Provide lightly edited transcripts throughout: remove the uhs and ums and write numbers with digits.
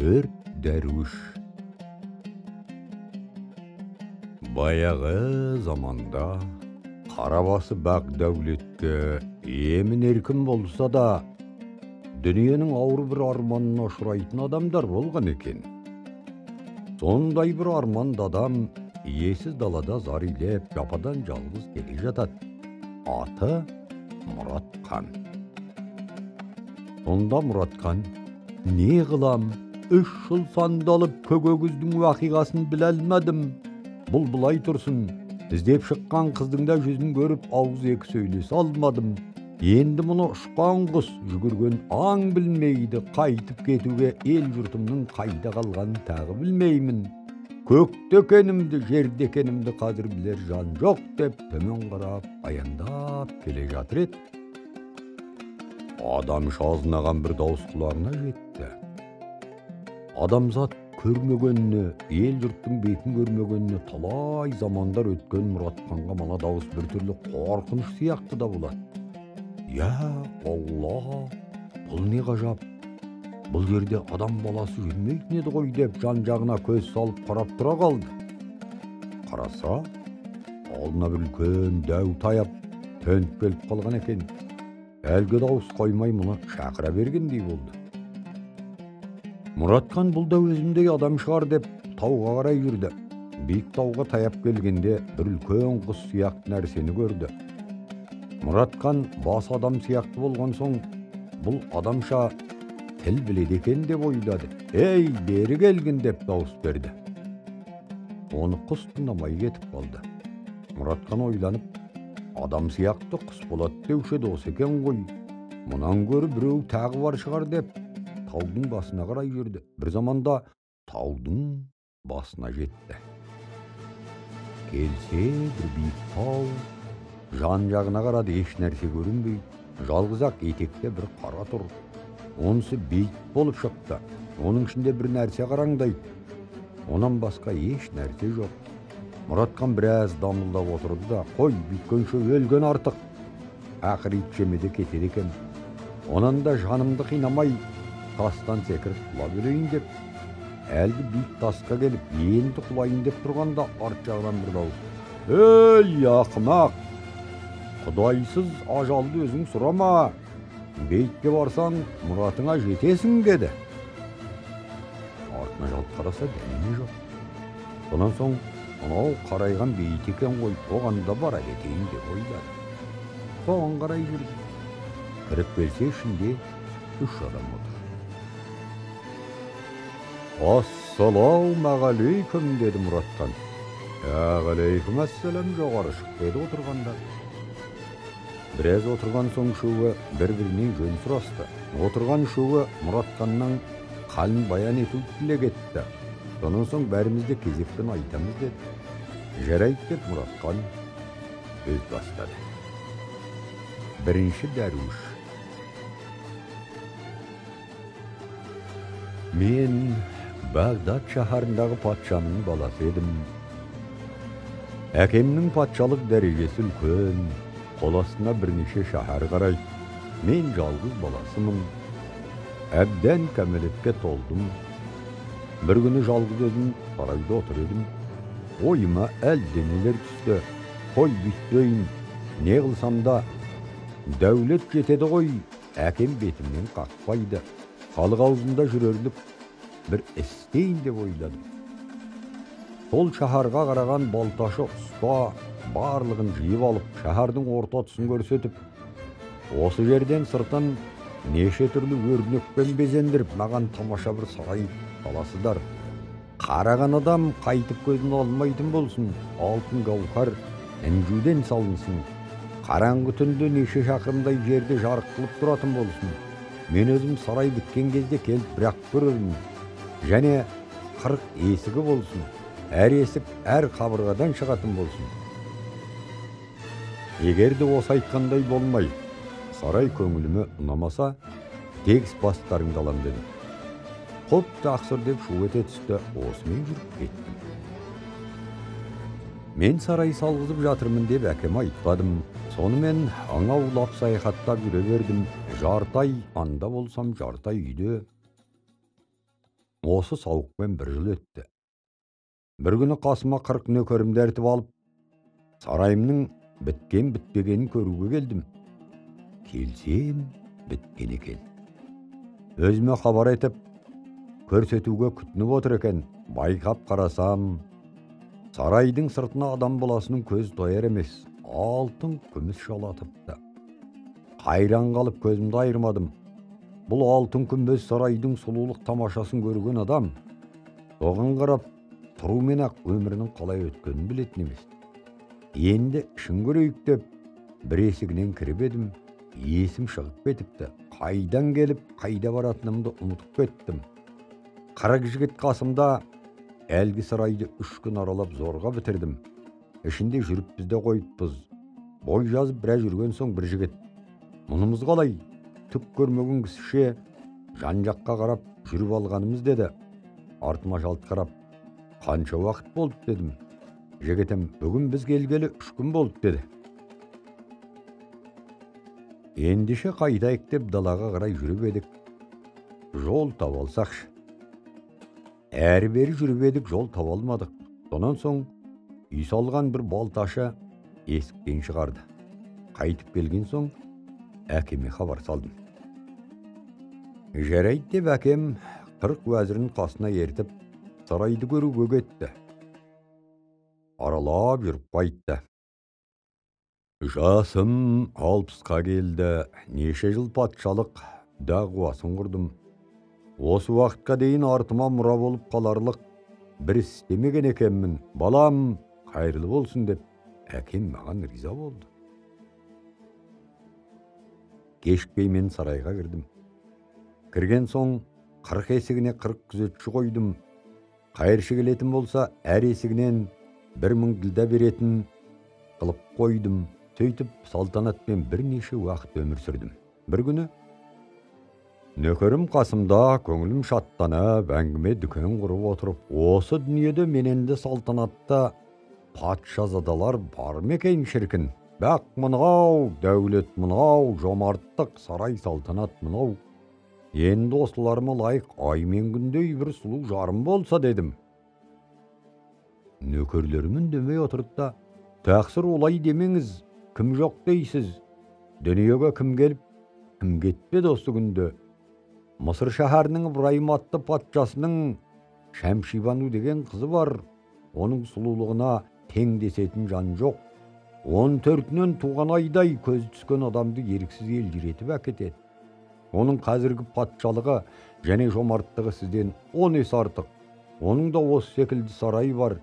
Төрт дәруіш. Баяғы заманда қарабасы бақ дәулетке емін еркін болса да, дүниенің ауыр бір арманына ұшырайтын адамдар болған екен. Сондай бір арманды адам иесіз далада зар илеп, жападан жалғыз келе жатады. Аты Мұратқан. Сонда Мұратқан, не қылам, 3 жыл сандалып көк өгіздің уақиғасын біле алмадым. Бұл былай тұрсын, іздеп шыққан қыздың да жүзін көріп ауыз екі сөйлесе алмадым. Енді мұны ұшқан құс, жүгірген аң білмейді, қайтып кетуге ел жұртымның қайда қалғанын тағы білмеймін. Көкте екенімді, жерде екенімді қазір білер жан жоқ деп төмен қарап, аяндап келе жатыр еді. Адам шазынаған бір дауыс құлағына жетті. Адамзат көрмегеніне, ел жұрттың бетін көрмегеніне талай замандар өткен Мұратқанға мына дауыс біртүрлі қорқыныш сияқты да болады. Я Алла, бұл не ғажап? Бұл жерде адам баласы жүрмейтін еді ғой деп жан жағына көз салып қарап тұра қалды. Қараса, алдына бір үлкен дәу таяп төніп келіп қалған екен. Әлгі дауыс қоймай мұны шақыра бергендей болды. Мұратқан бұл да өзімдей адам шығар деп тауға қарай жүрді. Биік тауға таяп келгенде бір үлкен құс сияқты нәрсені көрді. Мұратқан бас адам сияқты болған соң, бұл адамша тіл біледі екен деп ойлады. Ей, бері келгін деп дауыс берді. Оны құс тыңдамай кетіп қалды. Мұратқан ойланып, адам сияқты құс болады деуші еді осы екен ғой. Мұнан гөрі біреу тағы бар шығар деп таудың басына қарай жүрді. Бір заманда таудың басына жетті. Келсе бір биік тау, жан жағына қарады, еш нәрсе көрінбей. Жалғыз-ақ етекте бір қара тұр. Онысы бейіт болып шықты. Оның ішінде бір нәрсе қараңдайды. Онан басқа еш нәрсе жоқ. Мұратқан біраз дамылдап отырды да, қой, бүйткенше өлген артық. Ақыры ит жемеде кетеді екен. Онан да жанымды қинамай, тастан секіріп құлап өлейін деп, әлгі биік тасқа келіп, енді құлайын деп тұрғанда арт жағынан бір дауыс. Ей, ақымақ! Құдайсыз ажалды өзің сұрама. Бейітке барсаң, мұратыңа жетесің, деді. Артына жалт қараса, дәнеме жоқ. Сонан соң, анау қарайған бейіт екен ғой, оған да бара кетейін деп ойлады. Соған қарай жүрді. Кіріп келсе, ішінде 3 адам отыр. Ассалаумағалейкум, деді Мұратқан. Ағалейкум ассалам, жоғары шық, деді отырғандар. Біраз отырған соң үшеуі бір-бірінен жөн сұрасты. Отырған үшеуі Мұратқанның халін баян етуді тілек етті. Сонан соң бәріміз де кезекпен айтамыз деді. Жарайды деп Мұратқан өз бастады. Бірінші дәруіш. Мен Бағдат шаһарындағы патшаның баласы едім. Әкемнің патшалық дәрежесі үлкен, қол астына бірнеше шаһар қарайды. Мен жалғыз баласымын. Әбден кәмелетке толдым. Бір күні жалғыз өзім сарайда отыр едім. Ойыма әлденелер түсті. Қой бүйтпейін, не қылсам да дәулет жетеді ғой, әкем бетімнен қақпайды. Халық аузында жүрерлік бір істейін деп ойладым. Сол шаһарға қараған балташы ұста барлығын жиып алып, шаһардың орта тұсын көрсетіп, осы жерден сыртын неше түрлі өрнекпен безендіріп, маған тамаша бір сарай саласыздар. Қараған адам қайтып көзін алмайтын болсын, алтын гауһар інжуден салынсын, қараңғы түнде неше шақырымдай жерді жарық қылып тұратын болсын. Мен өзім сарай біткен кезде келіп бірақ көрермін. Және 40 есігі болсын, әр есік әр қабырғадан шығатын болсын. Егер де осы айтқандай болмай, сарай көңіліме ұнамаса, тегіс бастарыңды алам дедім. Құп тақсыр деп шу ете түсті, осымен жүріп кеттім. Мен сарай салғызып жатырмын деп әкеме айтпадым. Сонымен аң аулап саяхаттап жүре бердім. Жарты ай анда болсам, жарты ай үйде. Осы сауықпен бір жыл өтті. Бір күні қасыма 40 нөкерімді ертіп алып, сарайымның біткен бітпегенін көруге келдім. Келсем, біткен екен. Өзіме хабар етіп, көрсетуге күтініп отыр екен. Байқап қарасам, сарайдың сыртына адам баласының көз тояр емес, алтын күміс жалатыпты. Қайран қалып көзімді айырмадым. Бұл алтын күмбез сарайдың сұлулық тамашасын көрген адам, оған қарап тұрумен-ақ өмірінің қалай өткенін білетін емес. Енді ішін көрейік деп бір есігінен кіріп едім, есім шығып кетіпті. Қайдан келіп, қайда баратынымды ұмытып кеттім. 40 жігіт қасымда әлгі сарайды 3 күн аралап зорға бітірдім. Ішінде жүріп бізде қойыппыз. Бой жазып біраз жүрген соң бір жігіт, мұнымыз қалай, түк көрмеген кісіше жан-жаққа қарап жүріп алғанымыз деді. Артыма жалт қарап, қанша уақыт болды дедім. Жігітім, бүгін біз келгелі 3 күн болды деді. Ендеше қайтайық деп далаға қарай жүріп едік, жол таба алсақшы. Әрі-бері жүріп едік, жол таба алмадық. Сонан соң үй салған бір балташы есіктен шығарды. Қайтып келген соң әкеме хабар салдым. Жарайды деп әкем 40 уәзірін қасына ертіп, сарайды көруге кетті. Аралап жүріп қайтты. Жасым 60-қа келді, неше жыл патшалық дағуасын құрдым. Осы уақытқа дейін артыма мұра болып қаларлық бір іс істемеген екенмін. Балам, қайырлы болсын деп әкем маған риза болды. Кешікпей мен сарайға кірдім. Кірген соң 40 есігіне 40 күзетші қойдым. Қайыршы келетін болса, әр есігінен 1000 ділдә беретін қылып қойдым. Сөйтіп салтанатпен бірнеше уақыт өмір сүрдім. Бір күні нөкерім қасымда көңілім шаттанып, әңгіме дүкен құрып отырып, осы дүниеде менен де салтанатта патшазадалар бар ма екен шіркін? Бақ мынау, дәулет мынау, жомарттық сарай салтанат мынау. Енді осыларыма лайық ай мен күндей бір сұлу жарым болса дедім. Нөкерлерім үндемей отырды да, тақсыр олай демеңіз, кім жоқ дейсіз? Дүниеге кім келіп, кім кетпеді осы күнде? Мысыр шәһәрінің Ыбырайым атты патшасының Шәмшибану деген қызы бар. Оның сұлулығына теңдесетін жан жоқ. 14-нен туған айдай көзі түскен адамды еріксіз елжіретіп әкетеді. Оның қазіргі патшалығы және жомарттығы сізден 10 есе артық. Оның да осы секілді сарайы бар.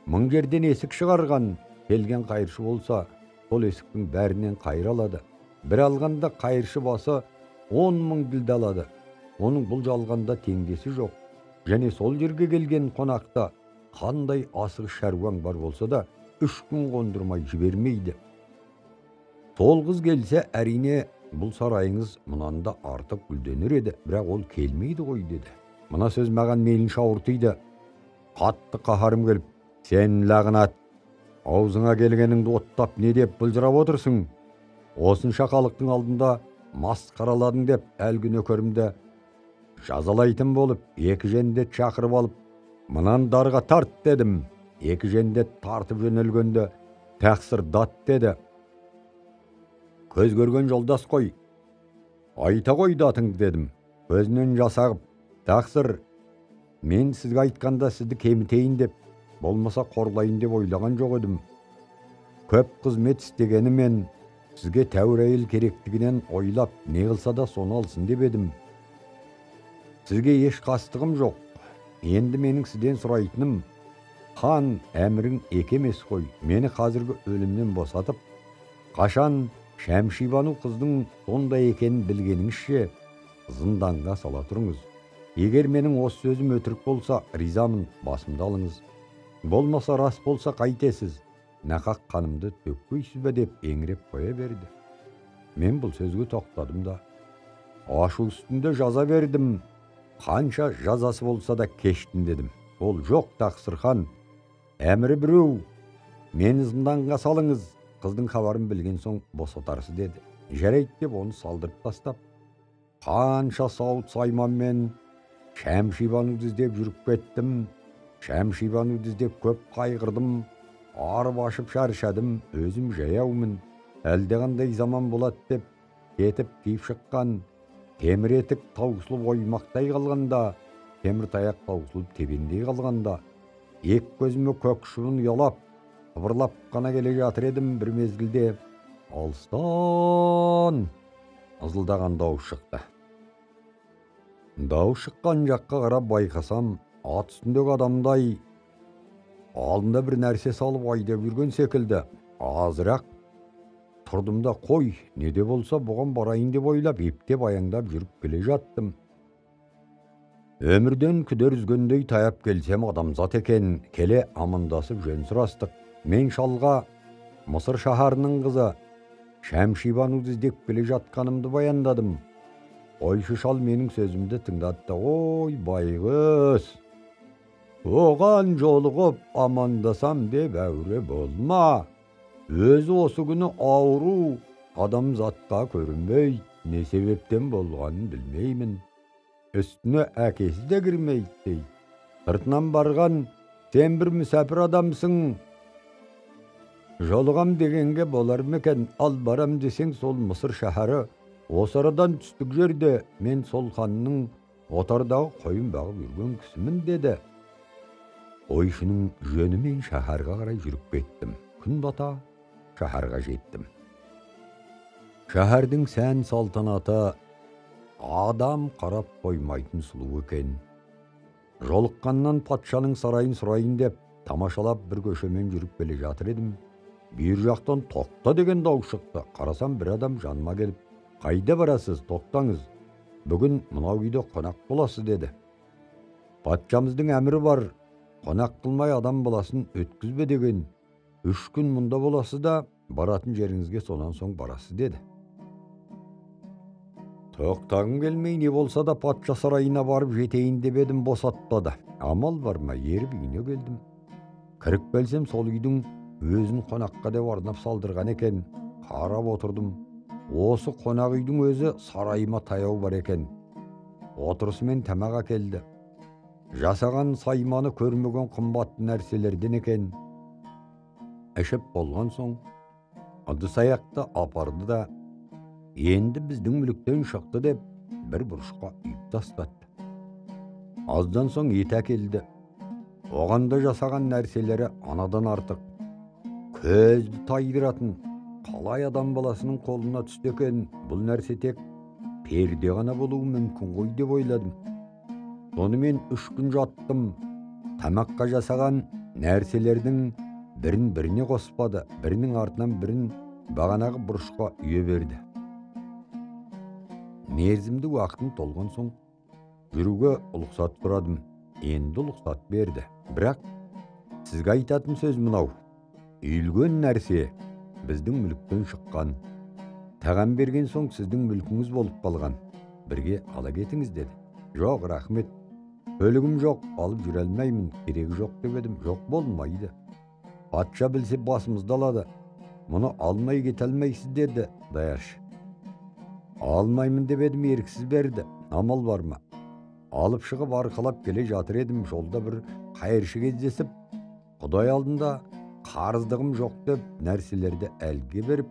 1000 жерден есік шығарған, келген қайыршы болса, сол есіктің бәрінен қайыр алады. Бір алғанда қайыршы басы 10 000 ділді алады. Оның бұл жалғанда теңдесі жоқ. Және сол жерге келген қонақта қандай асығыс шаруаң бар болса да, 3 күн қондырмай жібермейді. Сол қыз келсе, әрине бұл сарайыңыз мұнан да артық гүлденер еді, бірақ ол келмейді ғой деді. Мына сөз маған мейлінше ауыртыйды. Қатты қаһарым келіп, сен лағынат, аузыңа келгеніңді оттап не деп былжырап отырсың? Осынша халықтың алдында масқараладың деп әлгі нөкерімді жазалайтын болып, 2 жендет шақырып алып, мынан дарға тарт дедім. 2 жендет тартып жөнелгенде тақсыр дат деді. Көз көрген жолдас қой, айта қой датыңды дедім. Көзінен жас ағып, тақсыр, мен сізге айтқанда сізді кемітейін деп, болмаса қорлайын деп ойлаған жоқ едім. Көп қызмет істегенімен сізге тәуір әйел керектігінен ойлап, не қылса да соны алсын деп едім. Сізге еш қастығым жоқ. Енді менің сізден сұрайтыным, хан әмірің екі емес қой, мені қазіргі өлімнен босатып, қашан Шәмшибану қыздың сондай екенін білгеніңізше зынданға сала тұрыңыз. Егер менің осы сөзім өтірік болса, ризамын, басымды алыңыз. Болмаса рас болса қайтесіз, нақақ қанымды төкпейсіз бе деп еңіреп қоя берді. Мен бұл сөзге тоқтадым да, ашу үстінде жаза бердім. Қанша жазасы болса да кештім дедім. Ол жоқ, тақсыр хан, әмірі біреу, мені зынданға салыңыз, қыздың хабарын білген соң босатарсыз деді. Жарайды деп оны салдырып тастап, қанша сауыт сайманмен Шәмшибануды іздеп жүріп кеттім. Шәмшибануды іздеп көп қайғырдым. Арып ашып шаршадым, өзім жаяумын. Әлдеқандай заман болады деп кетіп киіп шыққан темір етік таусылып оймақтай қалғанда, темір таяқ таусылып тебендей қалғанда, екі көзіме көк шыбын ұялап, қыбырлап қана келе жатыр едім, бір мезгілде алыстан ызылдаған дауыс шықты. Дауыс шыққан жаққа қарап байқасам, ат үстіндегі адамдай алдында бір нәрсе салып айдап жүрген секілді. Азырақ тұрдым да, қой, не де болса бұған барайын деп ойлап, ептеп аяңдап жүріп келе жаттым. Өмірден күдер үзгендей таяп келсем, адамзат екен. Келе амандасып жөн сұрастық. Мен шалға Мысыр шаһарының қызы Шәмшибануды іздеп келе жатқанымды баяндадым. Қойшы шал менің сөзімді тыңдады да, ой, байғұс, оған жолығып амандасам деп әуре болма. Өзі осы күні ауру, адамзатқа көрінбей, не себептен болғанын білмеймін. Үстіне әкесі де кірмейді дейді. Сыртынан барған сен бір мүсәпір адамсың. Жолығам дегенге болар ма екен? Ал барам десең, сол Мысыр шаһары осы арадан түстік жерде, мен сол ханның отардағы қойын бағып жүрген кісімін деді. Қойшының жөнімен шаһарға қарай жүріп кеттім. Күн бата шаһарға жеттім. Шаһардың сән салтанаты адам қарап қоймайтын сұлу екен. Жолыққаннан патшаның сарайын сұрайын деп тамашалап бір көшемен жүріп келе жатыр едім. Бүйір жақтан тоқта деген дауыс шықты. Қарасам, бір адам жаныма келіп, қайда барасыз, тоқтаңыз, бүгін мынау үйде қонақ боласыз деді. Патшамыздың әмірі бар, қонақ қылмай адам баласын өткізбе деген. 3 күн мұнда боласыз да, баратын жеріңізге сонан соң барасыз деді. Тоқтағым келмей, не болса да патша сарайына барып жетейін деп едім, босатпады. Амал бар ма, еріп үйіне келдім. Кіріп келсем, сол үйдің өзін қонаққа деп арнап салдырған екен. Қарап отырдым. Осы қонақ үйдің өзі сарайыма таяу бар екен. Отырысымен тамақ әкелді. Жасаған сайманы көрмеген қымбат нәрселерден екен. Ішіп болған соң ыдыс аяқты апарды да, енді біздің мүліктен шықты деп бір бұрышқа үйіп тастады. Аздан соң ет әкелді. Оған да жасаған нәрселері анадан артық. Көзді тайдыратын, қалай адам баласының қолына түсті екен, бұл нәрсе тек перде ғана болуы мүмкін ғой деп ойладым. Сонымен 3 күн жаттым. Тамаққа жасаған нәрселердің бірін біріне қоспады, бірінің артынан бірін бағанағы бұрышқа үйе берді. Мерзімді уақытым толған соң жүруге рұқсат сұрадым. Енді рұқсат берді. Бірақ сізге айтатын сөз мынау: үйілген нәрсе біздің мүліктен шыққан. Тағам берген соң сіздің мүлкіңіз болып қалған. Бірге ала кетіңіз деді. Жоқ, рахмет. Көлігім жоқ, алып жүре алмаймын, керегі жоқ деп едім. Жоқ, болмайды. Патша білсе басымызды алады. Мұны алмай кете алмайсыз деді даяршы. Алмаймын деп едім, еріксіз берді. Амал бар ма? Алып шығып арқалап келе жатыр едім, жолда бір қайыршы кездесіп, Құдай алдында қарыздығым жоқ деп нәрселерді әлге беріп,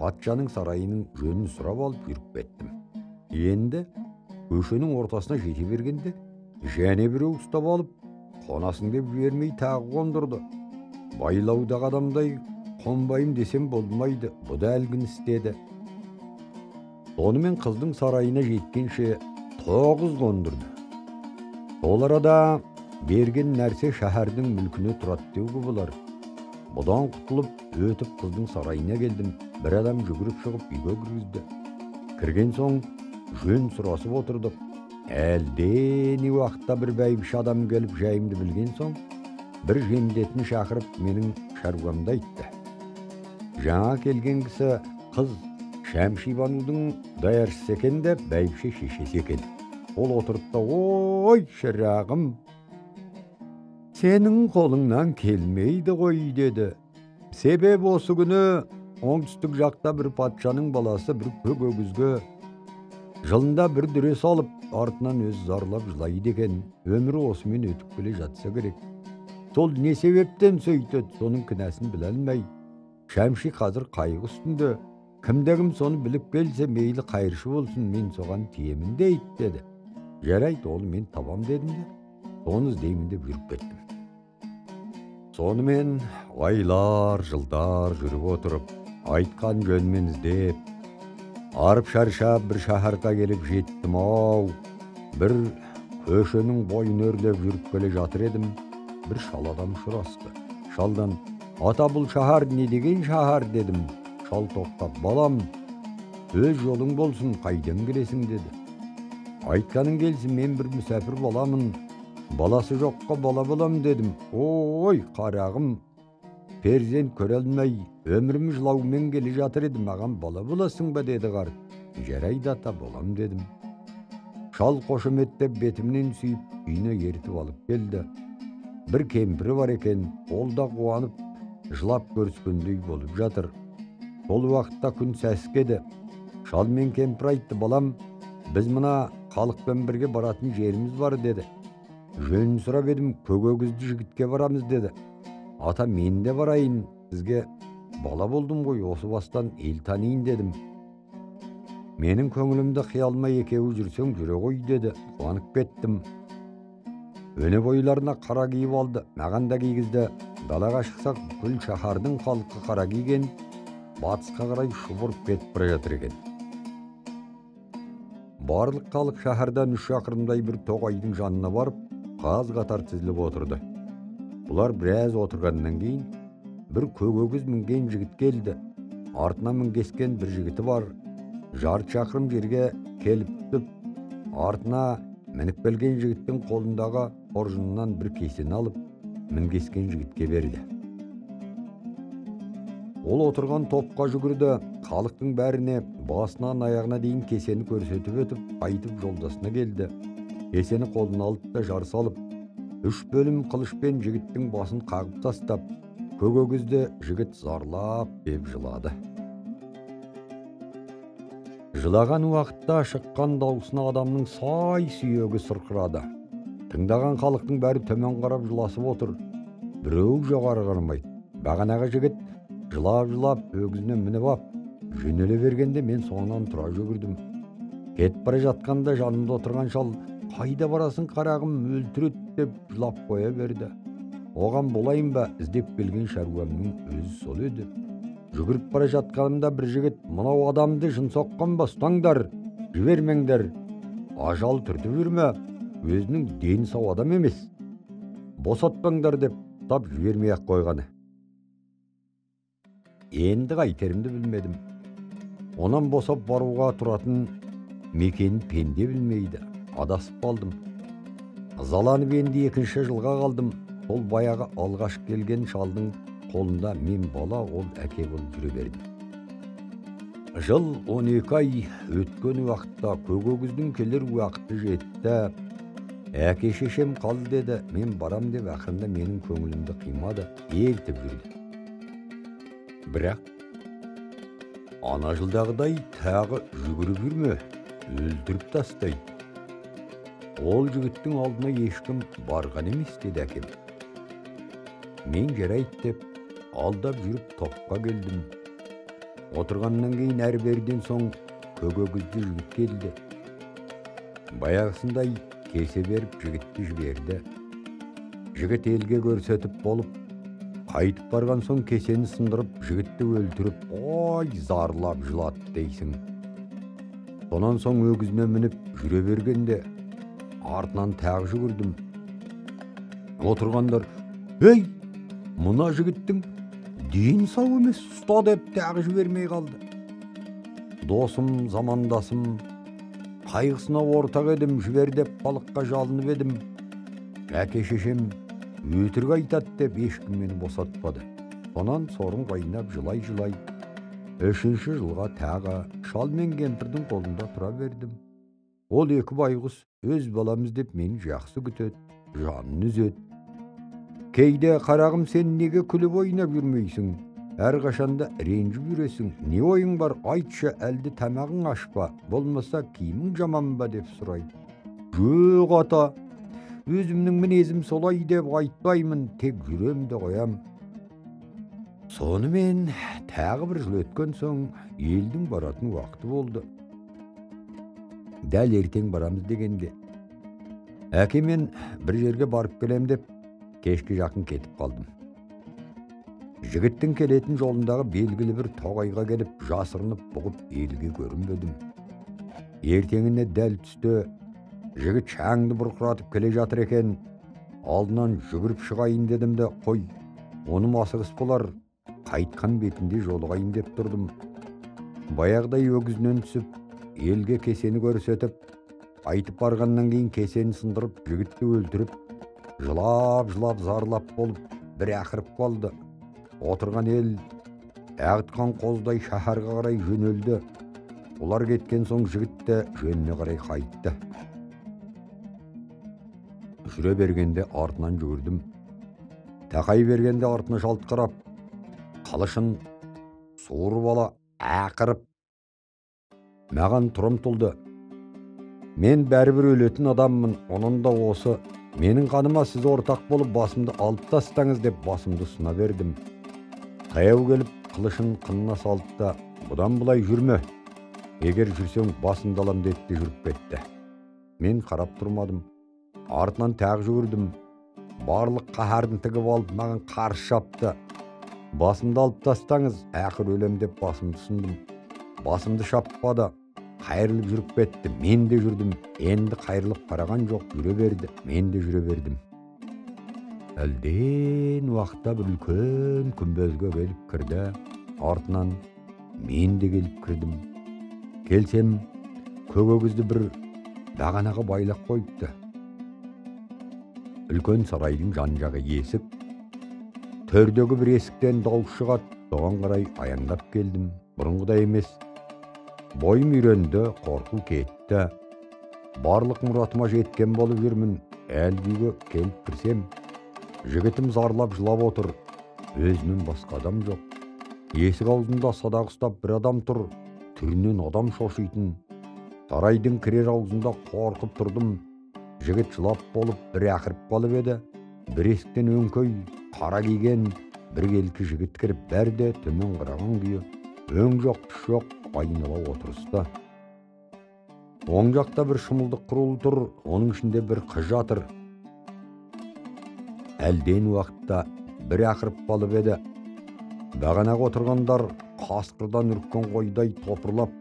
патшаның сарайының жөнін сұрап алып жүріп кеттім. Енді көшенің ортасына жете бергенде және біреу ұстап алып, қонасың деп жібермей тағы қондырды. Байлаудағы адамдай қонбайым десем болмайды, бұ да әлгіні істеді. Сонымен қыздың сарайына жеткенше 9 қондырды. Сол арада берген нәрсе шәһәрдің мүлкіне тұрады деуге болар. Бұдан құтылып өтіп қыздың сарайына келдім. Бір адам жүгіріп шығып үйге кіргізді. Кірген соң жөн сұрасып отырдық. Әлде не уақытта бір бәйбіше адам келіп жайымды білген соң, бір жендетін шақырып менің шаруамды айтты. Жаңа келген кісі қыз Шәмшибанудың даяршысы екен де, бәйбіше шешесі екен. Ол отырды да, ой, шырағым, сенің қолыңнан келмейді ғой деді. Себеп осы күні оңтүстік жақта бір патшаның баласы бір көк өгізге жылында бір дүре салып, артынан өзі зарлап жылайды екен. Өмірі осымен өтіп келе жатса керек. Сол не себептен сөйтеді, соның кінәсін біле алмай. Шәмши қазір қайғы үстінде. Кімде-кім соны біліп келсе, мейлі қайыршы болсын, мен соған тиемін дейді деді. Жарайды, оны мен табам дедім де, соны іздеймін деп жүріп кеттім. Сонымен айлар, жылдар жүріп отырып, айтқан жөнмен іздеп, арып шаршап бір шаһарға келіп жеттім ау. Бір көшенің бойын өрлеп жүріп келе жатыр едім, бір шал адам ұшырасты. Шалдан, ата, бұл шаһар не деген шаһар дедім. Шал тоқтап, балам, өз жолың болсын, қайдан келесің деді. Айтқаның келсін, мен бір мүсәпір баламын, баласы жоққа бала болам дедім. Ой, қарағым, перзент көре алмай, өмірім жылаумен келе жатыр еді, маған бала боласың ба деді қарт. Жарайды, ата, болам дедім. Шал қошеметтеп бетімнен сүйіп, үйіне ертіп алып келді. Бір кемпірі бар екен, ол да қуанып, жылап көріскендей болып жатыр. Сол уақытта күн сәскеді. Шал мен кемпір айтты, балам, біз мына халықпен бірге баратын жеріміз бар деді. Жөнін сұрап едім, көк өгізді жігітке барамыз деді. Ата, мен де барайын, сізге бала болдым ғой, осы бастан ел таниын дедім. Менің көңілімді қия алмай екеуі жүрсең жүре ғой деді. Қуанып кеттім. Өне бойларына қара киіп алды, маған да кигізді. Далаға шықсақ, бүкіл шаһардың халқы қара киген, батысқа қарай шұбырып кетіп бара жатыр екен. Барлық халық шаһардан 3 шақырымдай бір тоғайдың жанына барып, қаз қатар тізіліп отырды. Бұлар біраз отырғаннан кейін бір көк өгіз мінген жігіт келді. Артына мінгескен бір жігіті бар. Жарты шақырым жерге келіп түсіп, артына мініп келген жігіттің қолындағы қоржынынан бір кесені алып, мінгескен жігітке берді. Ол отырған топқа жүгірді, халықтың бәріне басынан аяғына дейін кесені көрсетіп өтіп, қайтып жолдасына келді. Кесені қолына алып та жар салып, 3 бөлім қылышпен жігіттің басын қағып тастап, көк өгізді жігіт зарлап деп жылады. Жылаған уақытта шыққан дауысына адамның сай сүйегі сырқырады. Тыңдаған халықтың бәрі төмен қарап жыласып отыр. Біреу жоғары қарамайды. Бағанағы жігіт жылап-жылап өгізіне мініп ап, жөнеле бергенде мен соңынан тұра жүгірдім. Кетіп бара жатқанда жанымда отырған шал, қайда барасың қарағым, өлтіреді деп жылап қоя берді. Оған болайын ба, іздеп келген шаруамның өзі сол еді. Жүгіріп бара жатқанымда бір жігіт, мынау адамды жын соққан ба, ұстаңдар, жібермеңдер, ажал түртіп жүрме, өзінің дені сау адам емес, босатпаңдар деп ұстап жібермей-ақ қойғаны. Енді қайтерімді білмедім. Онан босап баруға тұратын мекенін пенде білмейді. Адасып қалдым. Ызаланып енді 2-ші жылға қалдым. Сол баяғы алғаш келген шалдың қолында мен бала, ол әке болып жүре бердім. Жыл 12 ай өткен уақытта көк өгіздің келер уақыты жетті. Әке шешем қал деді, мен барам деп ақырында менің көңілімді қимады, ертіп жүрді. Бірақ ана жылдағыдай тағы жүгіріп жүрме, өлтіріп тастайды. Ол жігіттің алдына ешкім барған емес деді әкем. Мен жарайды деп алдап жүріп топқа келдім. Отырғаннан кейін әрі-беріден соң көк өгізді жігіт келді. Баяғысындай кесе беріп жігітті жіберді. Жігіт елге көрсетіп болып, қайтып барған соң кесені сындырып, жігітті өлтіріп, ой, зарлап жылады дейсің. Сонан соң өгізіне мініп жүре бергенде артынан тағы жүгірдім. Отырғандар, ей, мына жігіттің дені сау емес, ұста деп тағы жібермей қалды. Досым, замандасым, қайғысына ортақ едім, жібер деп халыққа жалынып едім. Әке шешем өтірік айтады деп ешкім мені босатпады. Сонан сорым қайнап жылай-жылай 3-ші жылға тағы шал мен кемпірдің қолында тұра бердім. Ол екі байғұс өз баламыз деп мені жақсы күтеді, жанын үзеді. Кейде қарағым, сен неге күліп ойнап жүрмейсің? Әрқашанда ренжіп жүресің. Не ойың бар, айтшы, әлде тамағың аш па, болмаса киімің жаман ба деп сұрайды. Жоқ ата, өзімнің мінезім солай деп айтпаймын, тек жүрем де қоям. Сонымен тағы бір жыл өткен соң елдің баратын уақыты болды. Дәл ертең барамыз дегенде әкемен бір жерге барып келем деп кешке жақын кетіп қалдым. Жігіттің келетін жолындағы белгілі бір тоғайға келіп жасырынып бұғып елге көрінбедім. Ертеңіне дәл түсте жігіт шаңды бұрқыратып келе жатыр екен. Алдынан жүгіріп шығайын дедім де, қой, оным асығыс болар, қайтқан бетінде жолығайын деп тұрдым. Баяғыдай өгізінен түсіп, елге кесені көрсетіп, айтып барғаннан кейін кесені сындырып, жігітті өлтіріп, жылап-жылап зарлап болып, бір ақырып қалды. Отырған ел ағытқан қоздай шаһарға қарай жөнелді. Олар кеткен соң жігіт те жөніне қарай қайтты. Жүре бергенде артынан жүгірдім. Тақай бергенде артына жалт қарап, қылышын суырып ала ақырып, маған тұра ұмтылды. Мен бәрібір өлетін адаммын, оның да осы. Менің қаныма сіз ортақ болып басымды алып тастаңыз деп басымды ұсына бердім. Таяу келіп қылышын қынына салды да, бұдан былай жүрме, егер жүрсең басыңды алам деді де жүріп кетті. Мен қарап тұрмадым, артынан тағы жүгірдім. Барлық қаһарын тігіп алып маған қарсы шапты. Басымды алып тастаңыз, ақыр өлем деп басымды ұсындым. Басымды шаппады, қайырылып жүріп кетті. Мен де жүрдім, енді қайырылып қараған жоқ, жүре берді, мен де жүре бердім. Әлден уақытта бір үлкен күмбезге келіп кірді, артынан мен де келіп кірдім. Келсем, көк өгізді бір бағанаға байлап қойыпты. Үлкен сарайдың жан-жағы есік. Төрдегі бір есіктен дауыс шығады, соған қарай аяңдап келдім. Бұрынғыдай емес. Бойым үйренді, қорқу кетті. Барлық мұратыма жеткен болып жүрмін. Әлгі үйге келіп кірсем, жігітім зарлап жылап отыр. Өзінен басқа адам жоқ. Есік аузында садақ ұстап бір адам тұр. Түрінен адам шошитын. Сарайдың кірер аузында қорқып тұрдым. Жігіт жылап болып бір ақырып қалып еді. Бір есіктен өңкей қара киген бір келкі жігіт кіріп, бәрі де төмен қараған күйі өң жоқ түс жоқ айнала отырысты. Оң жақта бір шымылдық құрулы тұр, оның ішінде бір қыз жатыр. Әлден уақытта бір ақырып қалып еді. Бағанаға отырғандар қасқырдан үріккен қойдай топырлап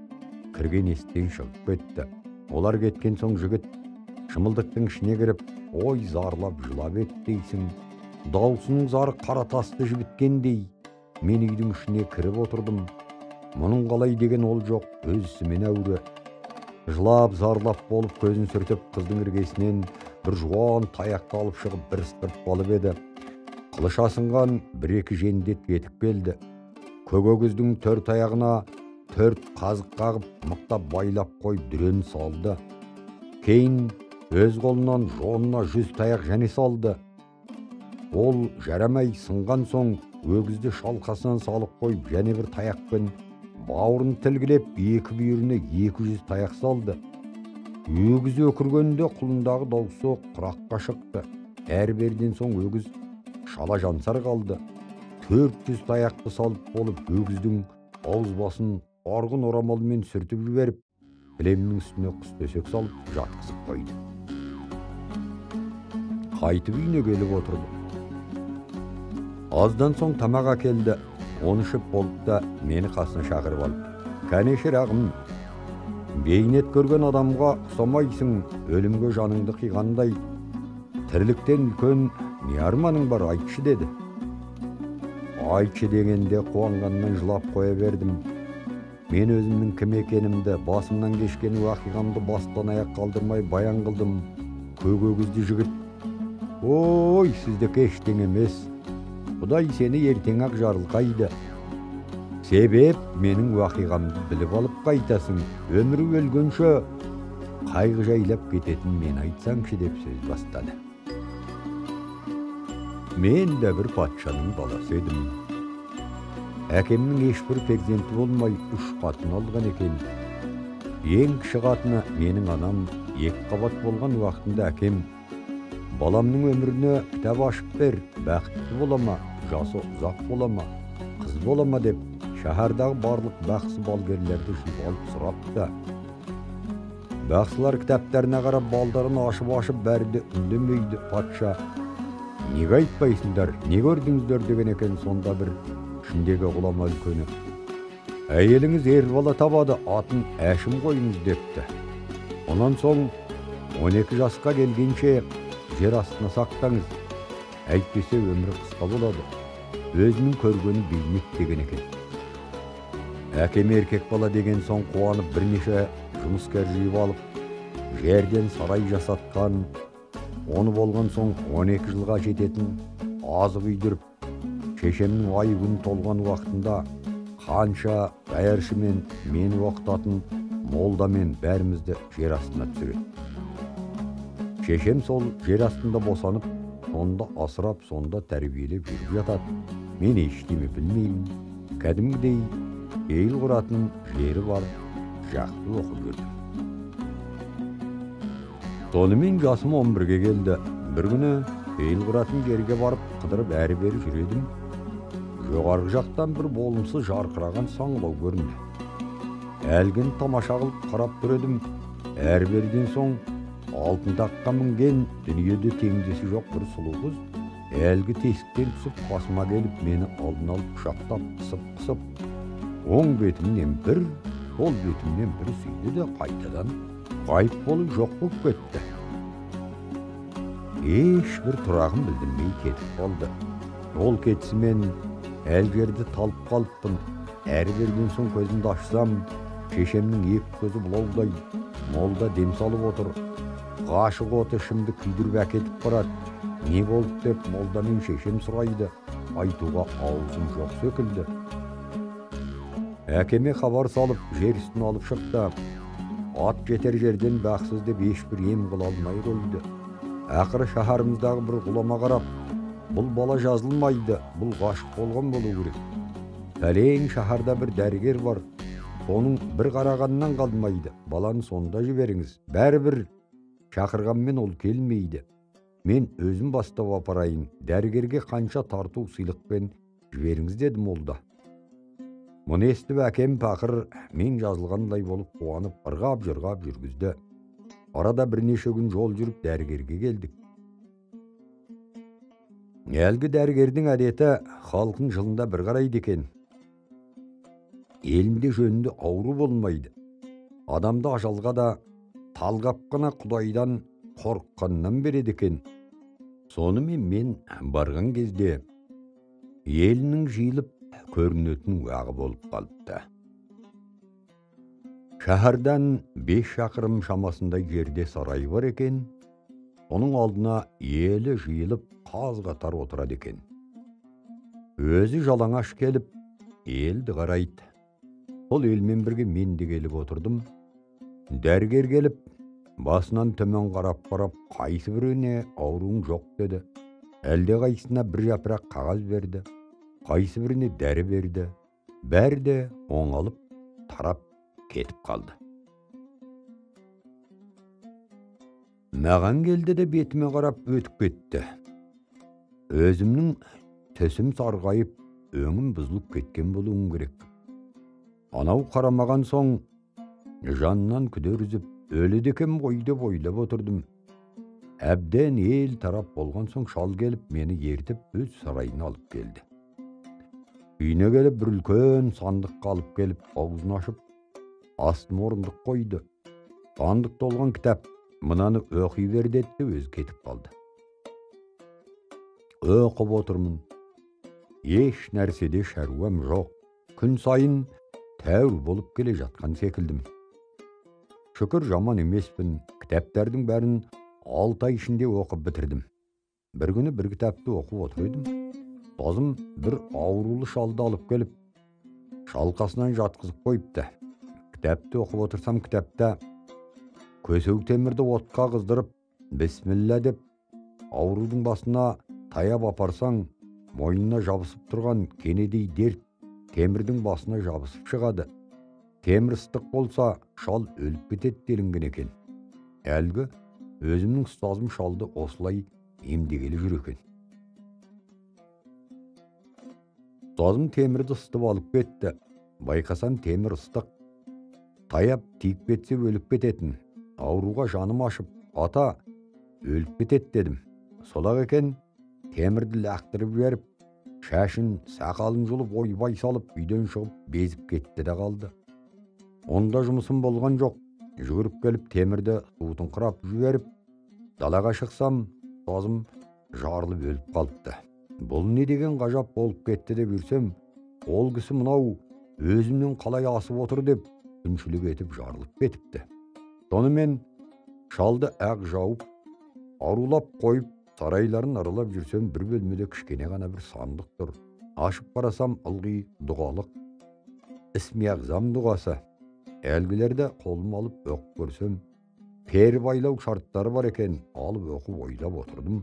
кірген есіктен шығып кетті. Олар кеткен соң жігіт шымылдықтың ішіне кіріп, ой зарлап жылап еді дейсің. Даусының зары қара тасты жібіткендей. Мен үйдің ішіне кіріп отырдым. Мұның қалай деген ол жоқ, өз ісімен әуре. Жылап зарлап болып көзін сүртіп, қыздың іргесінен бір жуан таяқты алып шығып бір ысқырып қалып еді. Қылыш асынған бір-екі жендет кетіп келді. Көк өгіздің төрт аяғына төрт қазық қағып, мықтап байлап қойып дүрен салды. Кейін өз қолынан жонына 100 таяқ және салды. Ол жарамай сынған соң өгізді шалқасынан салып қойып, және бір таяқпен бауырын тілгілеп, екі бүйіріне 200 таяқ салды. Өгіз өкіргенде құлындағы даусы құраққа шықты. Әрі-беріден соң өгіз шала жансар қалды. 400 таяқты салып болып, өгіздің ауыз басын арғын орамалмен сүртіп жіберіп, кілемнің үстіне құс төсек салып жатқызып қойды. Қайтып үйіне келіп отырды. Аздан соң тамақ әкелді. Оны ішіп болып та мені қасына шақырып алды. Кәне шырағым, бейнет көрген адамға ұқсамайсың, өлімге жаныңды қиғандай. Тірліктен үлкен не арманың бар, айтшы деді. Айтшы дегенде қуанғаннан жылап қоя бердім. Мен өзімнің кім екенімді, басымнан кешкен уақиғамды бастан аяқ қалдырмай баян қылдым. Көк өгізді жігіт, ой, сіздікі ештеңе емес. Құдай сені ертең-ақ жарылқайды. Себеп менің уақиғамды біліп алып қайтасың. Өмірі өлгенше қайғы жайлап кететін мен айтсаңшы деп сөз бастады. Мен де бір патшаның баласы едім. Әкемнің ешбір перзенті болмай 3 қатын алған екен. Ең кіші қатыны менің анам, Екі қабат болған уақытында әкем, баламның өміріне кітап ашып бер, бақытты бола ма, жасы ұзақ бола ма, қыз бола ма деп шаһардағы барлық бақсы балгерлерді жиып алып сұрапты. Бақсылар кітаптарына қарап балдарын ашып-ашып бәрі де үндемейді. Патша, неге айтпайсыңдар, не көрдіңіздер деген екен. Сонда бір ішіндегі ғұлама үлкені, әйеліңіз ер бала табады, атын Әшім қойыңыз депті. Онан соң 12 жасқа келгенше жер астына сақтаңыз, әйтпесе өмірі қысқа болады, өзінің көргені бейнет деген екен. Әкем еркек бала деген соң қуанып бірнеше жұмыскер жиып алып, жерден сарай жасатқан, оны болған соң 12 жылға жететін азық үйдіріп, шешемнің айы күні толған уақытында қанша даяршымен мені оқытатын молдамен бәрімізді жер астына түсіреді. Шешем сол жер астында босанып, сонда асырап, сонда тәрбиелеп жүріп жатады. Мен ештеме білмеймін. Кәдімгідей ел құратын жері бар, жақсы оқып жүрдім. Сонымен жасым 11-ге келді. Бір күні ел құратын жерге барып, қыдырып әрі-бері жүр едім. Жоғарғы жақтан бір болымсыз жарқыраған саңылау көрінді. Әлгін тамаша қылып қарап тұр едім. Әрі-беріден соң алтын таққа мінген дүниеде теңдесі жоқ бір сұлу қыз әлгі тесіктен түсіп қасыма келіп мені алдын алып құшақтап қысып-қысып оң бетімнен бір, сол бетімнен бір сүйді де қайтадан ғайып болып жоқ болып кетті. Ешбір тұрағын білдірмей кетіп қалды. Ол кетісімен әл жерде талып қалыппын. Әрі берден соң көзімді ашсам, шешемнің екі көзі бұлаудай, молда дем салып отыр. Ғашық оты ішімді күйдіріп әкетіп барады. Не болды деп молда мен шешем сұрайды. Айтуға аузым жоқ секілді. Әкеме хабар салып, жер үстіне алып шықты. Ат жетер жерден бақсыз деп ешбір ем қыла алмай қойды. Ақыры шаһарымыздағы бір ғұлама қарап, бұл бала жазылмайды, бұл ғашық болған болу керек. Пәлең шаһарда бір дәрігер бар, соның бір қарағаннан қалмайды, баланы сонда жіберіңіз. Бәрібір шақырғанмен ол келмейді. Мен өзім бастап апарайын, дәрігерге қанша тарту сыйлықпен жіберіңіз деді молда. Мұны естіп әкем пақыр мен жазылғандай болып қуанып ырғап-жырғап жүргізді. Арада бірнеше күн жол жүріп дәрігерге келдік. Әлгі дәрігердің әдеті халқын жылында бір қарайды екен. Елінде жөнінде ауру болмайды. Адамды ажалға да талғап қана Құдайдан қорыққаннан береді екен. Сонымен мен барған кезде елінің жиылып көрінетін уағы болып қалыпты. Шаһардан 5 шақырым шамасындай жерде сарай бар екен. Оның алдына елі жиылып қаз қатар отырады екен. Өзі жалаңаш келіп елді қарайды. Сол елмен бірге мен де келіп отырдым. Дәрігер келіп, басынан төмен қарап-қарап, қайсы біреуіне ауруың жоқ деді. Әлде қайсысына бір жапырақ қағаз берді, қайсы біріне дәрі берді. Бәрі де оңалып, тарап кетіп қалды. Маған келді де бетіме қарап өтіп кетті. Өзімнің түсім сарғайып, өңім бұзылып кеткен болуым керек. Анау қарамаған соң жанынан күдер үзіп, өледі екен ғой деп ойлап отырдым. Әбден ел тарап болған соң шал келіп мені ертіп өз сарайына алып келді. Үйіне келіп бір үлкен сандыққа алып келіп аузын ашып, астына орындық қойды. Сандық толған кітап, мынаны оқи бер деді де өзі кетіп қалды. Оқып отырмын. Еш нәрседе шаруам жоқ. Күн сайын тәуір болып келе жатқан секілдім. Шүкір жаман емеспін. Кітаптардың бәрін 6 ай ішінде оқып бітірдім. Бір күні бір кітапты оқып отыр едім. Досым бір аурулы шалды алып келіп, шалқасынан жатқызып қойыпты. Кітапты оқып отырсам, кітапта көсеу темірді отқа қыздырып, бісміллә деп аурудың басына таяп апарсаң, мойнына жабысып тұрған кенедей дерт темірдің басына жабысып шығады. Темір ыстық болса, шал өліп кетеді делінген екен. Әлгі өзімнің ұстазым шалды осылай емдегелі жүр екен. Ұстазым темірді ысытып алып кетті. Байқасам темір ыстық. Таяп тиіп кетсе өліп кететін. Ауруға жаным ашып, ата, өліп кетеді дедім. Солақ екен, темірді лақтырып жіберіп, шашын, сақалын жұлып, ойбай салып, үйден шығып, безіп кетті де қалды. Онда жұмысым болған жоқ. Жүгіріп келіп темірді суытыңқырап жіберіп, далаға шықсам, ұстазым жарылып өліп қалыпты. Бұл не деген ғажап болып кетті деп жүрсем, ол кісі мынау өзімнен қалай асып отыр деп күншілік етіп жарылып кетіпті. Сонымен шалды ақ жауып, арулап қойып, сарайларын аралап жүрсем, бір бөлмеде кішкене ғана бір сандық тұр. Ашып қарасам, ылғи дұғалық, ісми ағзам дұғасы. Әлгілерді қолым алып оқып көрсем, пері байлау шарттары бар екен, алып оқып ойлап отырдым.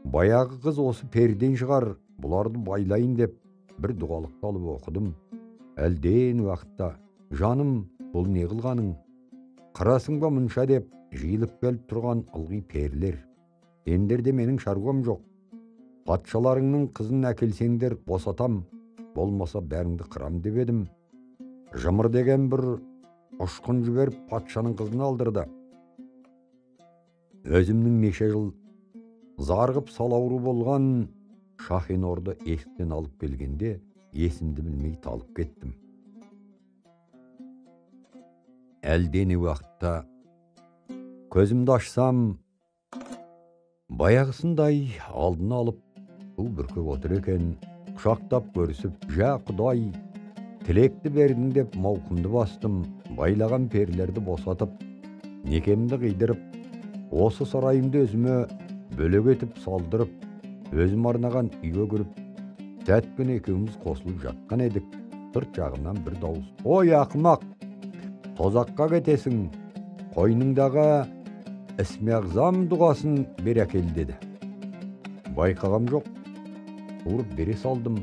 Баяғы қыз осы періден шығар, бұларды байлайын деп бір дұғалықты алып оқыдым. Әлден уақытта, жаным, бұл не қылғаның? Қырасың ба мұнша деп жиылып келіп тұрған ылғи перілер. Сендерде менің шаруам жоқ. Патшаларыңның қызын әкелсеңдер босатам, болмаса бәріңді қырам деп едім. Жымыр деген бір ұшқын жіберіп патшаның қызын алдырды. Өзімнің неше жыл зарығып сал ауру болған Шахинорды есіктен алып келгенде есімді білмей талып кеттім. Әлдене уақытта көзімді ашсам, баяғысындай алдына алып су бүркіп отыр екен. Құшақтап көрісіп, жа Құдай, тілекті бердің деп мауқымды бастым. Байлаған перілерді босатып, некемді қидырып, осы сарайымды өзіме бөлек етіп салдырып, өзім арнаған үйге кіріп, сәт күні екеуміз қосылып жатқан едік. Сырт жағымнан бір дауыс: «Ой, ақымақ, тозаққа кетесің, қойныңдағы ісми ағзам дұғасын бер әкел» деді. Байқағам жоқ, суырып бере салдым.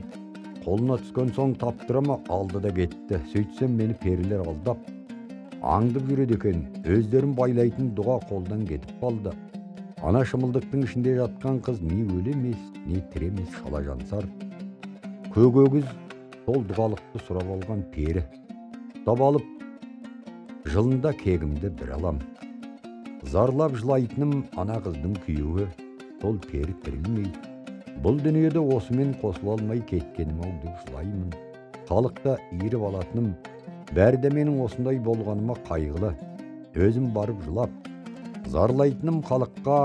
Қолына түскен соң таптырама алды да кетті. Сөйтсем мені перілер алдап, аңдып жүреді екен. Өздерін байлайтын дұға қолдан кетіп қалды. Ана шымылдықтың ішінде жатқан қыз не өлі емес, не тірі емес, шала жансар. Көк өгіз сол дұғалықты сұрап алған пері. Ұстап алып, жылында кегімді бір алам. Зарлап жылайтыным ана қыздың күйеуі, сол пері тірілмей. Бұл дүниеде осымен қосыла алмай кеткенім ау деп жылаймын. Халықта иіріп алатыным, бәрі де менің осындай болғаныма қайғылы. Өзім барып жылап, зарлайтыным халыққа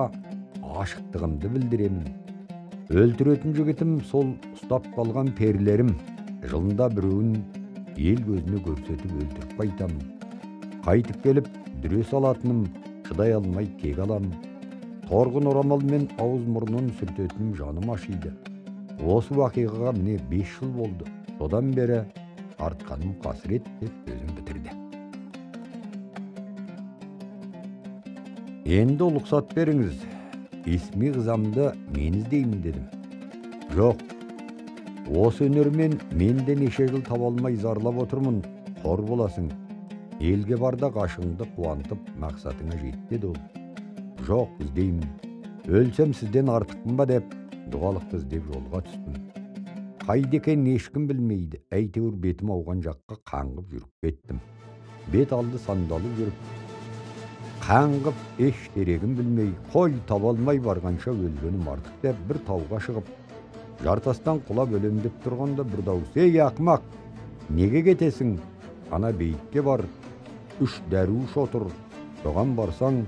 ашықтығымды білдіремін. Өлтіретін жігітім сол ұстап қалған перілерім. Жылында біреуін ел көзіне көрсетіп өлтіріп қайтамын. Қайтып келіп дүре салатыным, шыдай алмай кек аламын. Торғын орамалмен ауыз мұрнын сүртетінім жаным ашиды. Осы уақиғаға міне 5 жыл болды. Содан бері артқаным қасірет деп сөзін бітірді. Енді рұқсат беріңіз, исми ағзамды мен іздеймін дедім. Жоқ, осы өнермен мен де неше жыл таба алмай зарлап отырмын, қор боласың. Елге бар да ғашығыңды қуантып мақсатыңа жет деді ол. Жоқ, іздеймін. Өлсем сізден артықпын ба деп дұғалықты іздеп жолға түстім. Қайда екенін ешкім білмейді. Әйтеуір бетім ауған жаққа қаңғып жүріп кеттім. Бет алды сандалып жүріп, қаңғып еш дерегін білмей, қой таба алмай барғанша өлгенім артық деп бір тауға шығып, жартастан құлап өлем деп тұрғанда бір дауыс: «Ей, ақымақ, неге кетесің? Ана бейітке бар, 3 дәруіш отыр, соған барсаң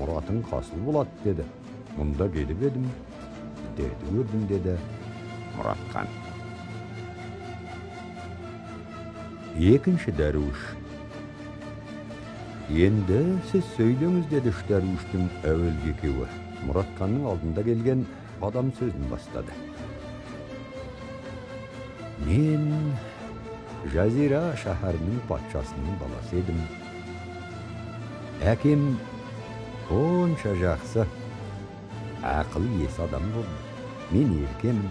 мұратың қасыл болады» деді. Мұнда келіп едім, сіздерді көрдім деді Мұратхан. Екінші дәруіш. Енді сіз сөйлеңіз деді үш дәруіштің әуелгі екеуі. Мұратханның алдында келген адам сөзін бастады. Мен Жазира шаһарының патшасының баласы едім. Әкем онша жақсы, ақыл есі адам болды. Мен еркемін.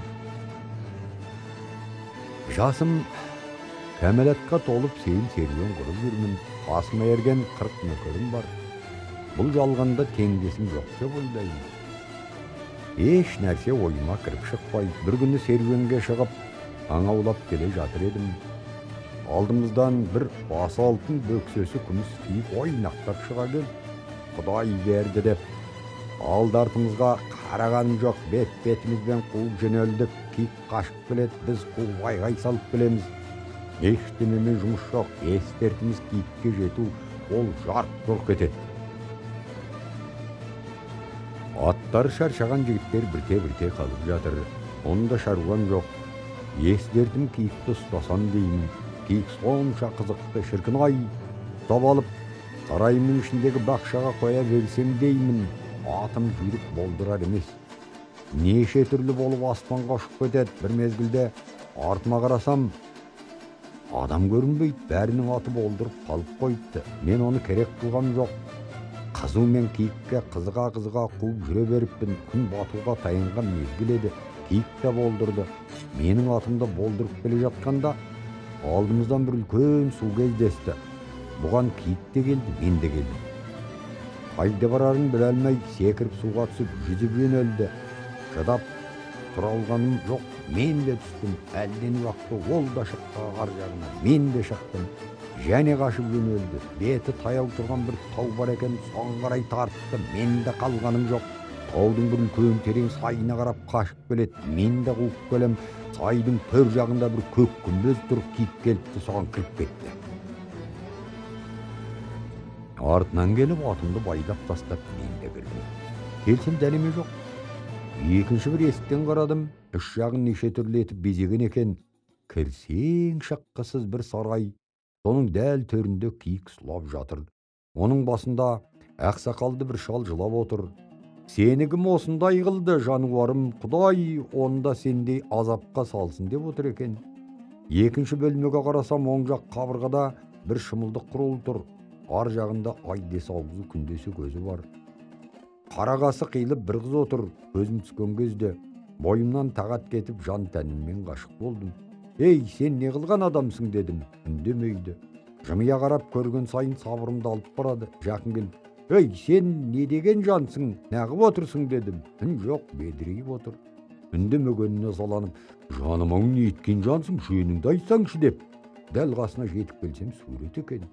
Жасым кәмелетке толып сейіл серуен құрып жүрмін. Қасыма ерген 40 нөкерім бар. Бұл жалғанда теңдесім жоқ деп ойлаймын. Еш нәрсе ойыма кіріп шықпай, бір күні серуенге шығып, аң аулап келе жатыр едім. Алдымыздан бір басы алтын, бөксесі күміс киік ойнақтап шыға келді. Құдай берді деп алды артымызға қараған жоқ, бет-бетімізбен қуып жөнелдік. Киік қашып келеді, біз қуып айғай салып келеміз. Ештемемен жұмыс жоқ, ес дертіміз киікке жету, ол жарқ-жұрқ етеді. Аттары шаршаған жігіттер бірте-бірте қалып жатыр. Онда шаруам жоқ. Ес дертім киікті ұстасам деймін. Киік сонша қызықты, шіркін-ай, ұстап алып, сарайымның ішіндегі бақшаға қоя берсем деймін. Атым жүйрік болдырар емес. Неше түрлі болып аспанға ұшып кетеді. Бір мезгілде артыма қарасам, адам көрінбейді, бәрінің аты болдырып қалып қойыпты. Мен оны керек қылғам жоқ. Қызумен киікке қызыға-қызыға қуып жүре беріппін. Күн батуға таянған мезгіл еді. Киік те болдырды. Менің атымды болдырып келе жатқанда алдымыздан бір үлкен су кездесті. Бұған киік те келді, мен де келдім. Қайда барарын біле алмай, секіріп суға түсіп жүзіп жөнелді. Шыдап тұра алғаным жоқ, мен де түстім. Әлден уақытта ол да шықты ар жағына, мен де шықтым. Және қашып жөнелді. Беті таяу тұрған бір тау бар екен, соған қарай тартты. Мен де қалғаным жоқ. Таудың бір үлкен терең сайына қарап қашып келеді. Мен де қуып келем. Сайдың төр жағында бір көк күмбез тұр, киік келіпті, соған кіріп кетті. Артынан келіп атымды байлап тастап, мен де кірдім. Келсем дәнеме жоқ. Екінші бір есіктен қарадым, үш жағын неше түрлі етіп безеген екен. Кірсең шыққысыз бір сарай. Соның дәл төрінде киік сұлап жатыр. Оның басында ақсақалды бір шал жылап отыр. Сені кім осындай қылды, жануарым, Құдай онда сендей азапқа салсын деп отыр екен. Екінші бөлмеге қарасам, оң жақ қабырғада бір шымылдық құрулы тұр. Ар жағында ай десе аузы, күн десе көзі бар. Қарағасы қиылып бір қыз отыр. Көзім түскен кезде бойымнан тағат кетіп, жан тәніммен ғашық болдым. Ей, сен не қылған адамсың дедім. Үндемейді. Жымия қарап көрген сайын сабырымды алып барады. Жақын келіп, ей, сен не деген жансың, неғып отырсың дедім. Үн жоқ, бедірейіп отыр. Үндемегеніне ызаланып, жаным-ау, не еткен жансың, жөніңді айтсаңшы деп. Дәл қасына жетіп келсем, сурет екен.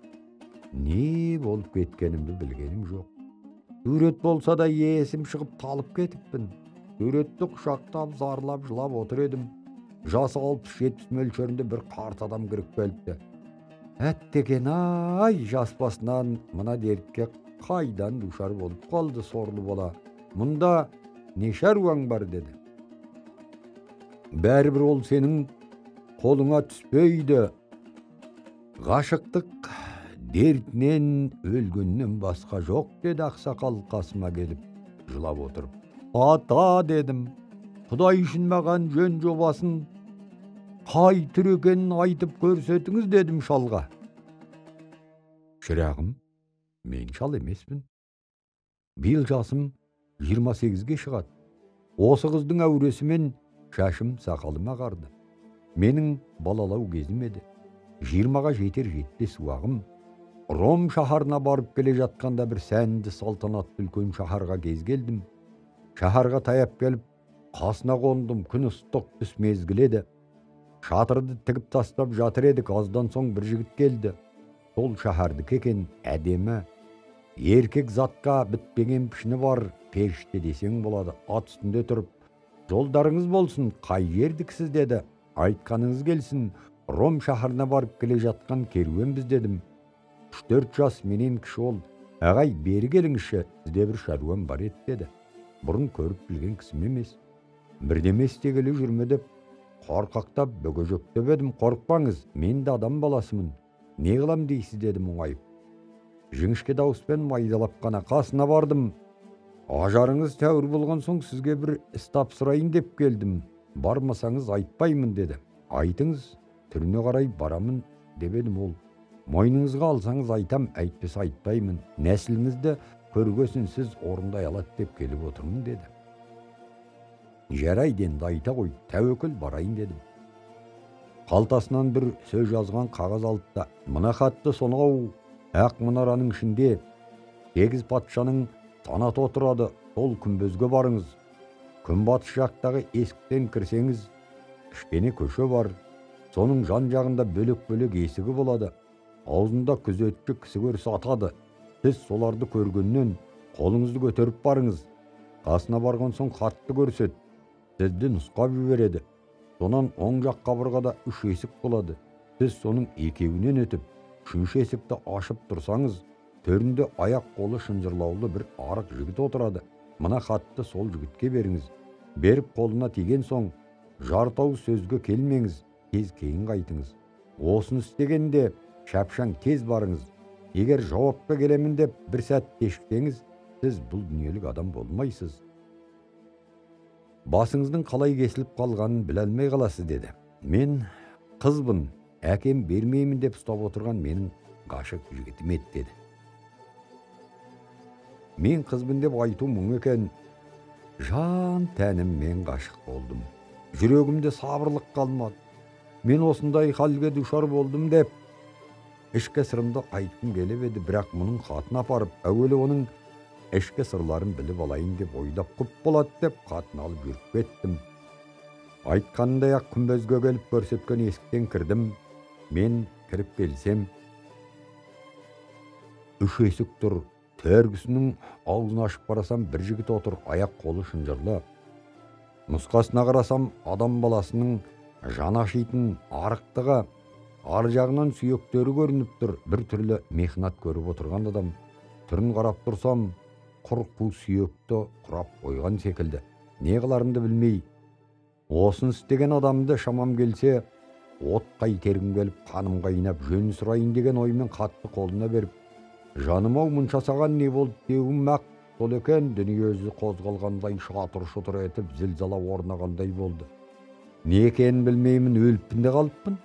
Не болып кеткенімді білгенім жоқ. Сурет болса да есім шығып талып кетіппін. Суретті құшақтап, зарлап, жылап отыр едім. Жасы 60-70 мөлшерінде бір қарт адам кіріп келіпті. Әттеген-ай, жас басынан мына дертке қайдан душар болып қалды сорлы бала. Мұнда не шаруаң бар деді. Бәрібір ол сенің қолыңа түспейді. Ғашықтық дертінен өлгеннен басқа жоқ деді ақсақал қасыма келіп жылап отырып. Ата дедім, Құдай үшін маған жөн жобасын қай түр екенін айтып көрсетіңіз дедім шалға. Шырағым, мен шал емеспін. Биыл жасым 28-ге шығады. Осы қыздың әуресімен шашым сақалым ағарды. Менің балалау кезім еді. 20-ға жетер жетпес уағым. Ром шаһарына барып келе жатқанда бір сәнді салтанатты үлкен шаһарға кез келдім. Шаһарға таяп келіп, қасына қондым. Күн ыстық, түс мезгіл еді. Шатырды тігіп тастап жатыр едік. Аздан соң бір жігіт келді. Сол шаһардікі екен, әдемі. Еркек затқа бітпеген пішіні бар, періште десең болады. Ат үстінде тұрып, жолдарыңыз болсын, қай жердіксіз деді. Айтқаныңыз келсін, Ром шаһарына барып келе жатқан керуенбіз дедім. 3-4 жас менен кіші ол. Ағай, бері келіңізші, сізде бір шаруам бар еді деді. Бұрын көріп білген кісім емес. Бірдеме істегелі жүрме деп қорқақтап бөгежектеп едім. Қорықпаңыз, мен де адам баласымын. Не қылам дейсіз деді мұңайып. Жіңішке дауыспен майдалап қана қасына бардым. Ажарыңыз тәуір болған соң сізге бір іс тапсырайын деп келдім. Бармасаңыз айтпаймын деді. Айтыңыз, түріне қарай барамын деп едім ол. Мойныңызға алсаңыз айтам, әйтпесе айтпаймын. Нәсіліңізді көргесін сіз орындай алады деп келіп отырмын деді. Жарайды енді айта қой, тәуекел барайын дедім. Қалтасынан бір сөз жазған қағаз алды да, мына хатты сонау ақ мұнараның ішінде 8 патшаның санаты отырады, сол күмбезге барыңыз. Күнбатыс жақтағы есіктен кірсеңіз, кішкене көше бар. Соның жан жағында бөлек-бөлек есігі болады. Аузында күзетші кісі көрсе атады. Сіз соларды көргеннен қолыңызды көтеріп барыңыз. Қасына барған соң хатты көрсет. Сізді нұсқап жібереді. Сонан оң жақ қабырғада 3 есік болады. Сіз соның екеуінен өтіп, 3-ші есікті ашып тұрсаңыз, төрінде аяқ қолы шынжырлаулы бір арық жігіт отырады. Мына хатты сол жігітке беріңіз. Беріп қолына тиген соң, жартау сөзге келмеңіз, тез кейін қайтыңыз. Осыны істегенде шапшаң тез барыңыз. Егер жауапқа келемін деп бір сәт кешіксеңіз, сіз бұл дүниелік адам болмайсыз. Басыңыздың қалай кесіліп қалғанын біле алмай қаласыз, деді. Мен қызбын, әкем бермеймін деп ұстап отырған менің ғашық жігітім еді, деді. Мен қызбын деп айту мұң екен. Жан тәнім мен ғашық болдым. Жүрегімде сабырлық қалмады. Мен осындай халге душар болдым деп ішкі сырымды айтқым келіп еді, бірақ мұның хатын апарып, әуелі оның ішкі сырларын біліп алайын деп ойлап құп болады деп хатын алып жүріп кеттім. Айтқандай-ақ күмбезге келіп көрсеткен есіктен кірдім. Мен кіріп келсем, 3 есік тұр. Төргісінің аузын ашып қарасам, бір жігіт отыр, аяқ қолы шынжырлы. Нұсқасына қарасам, адам баласының жаны ашитын арықтығы, ар жағынан сүйектері көрініп тұр, бір түрлі мехнат көріп отырған адам. Түрін қарап тұрсам, құр қу сүйекті құрап қойған секілді. Не қыларымды білмей, осыны істеген адамды шамам келсе, отқа итергім келіп, қаным қайнап, жөн сұрайын деген оймен хатты қолына беріп, жаным-ау, мұнша саған не болды деуім ақ сол екен, дүние өзі қозғалғандай шатыр-шұтыр етіп, зілзала орнағандай болды. Не екенін білмеймін, өліппін де қалыппын.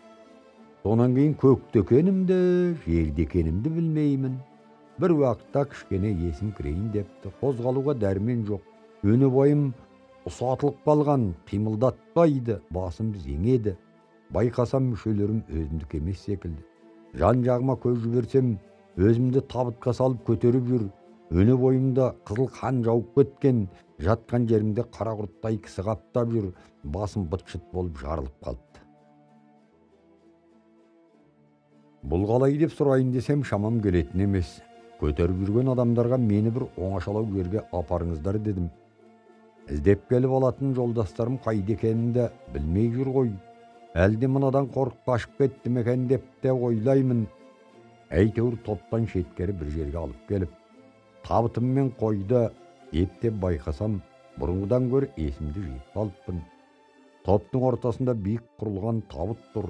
Сонан кейін көкте екенімді, жерде екенімді білмеймін. Бір уақытта кішкене есім кірейін депті. Қозғалуға дәрмен жоқ. Өне бойым ұсатылып қалған, қимылдатпайды, басым зеңеді. Байқасам, мүшелерім өзімдікі емес секілді. Жан жағыма көз жіберсем, өзімді табытқа салып көтеріп жүр. Өне бойымда қызыл қан жауып кеткен, жатқан жерімде қара құрттай кісі қаптап жүр. Басым быт-шыт болып жарылып қалыпты. Бұл қалай деп сұрайын десем, шамам келетін емес. Көтеріп жүрген адамдарға мені бір оңашалау жерге апарыңыздар дедім. Іздеп келіп алатын жолдастарым қайда екенін білмей жүр ғой. Әлде мынадан қорқып қашып кетті ме екен деп те ойлаймын. Әйтеуір топтан шеткері бір жерге алып келіп, табытыммен қойды. Ептеп байқасам, бұрынғыдан гөрі есімді жиып қалыппын. Топтың ортасында биік құрылған табыт тұр.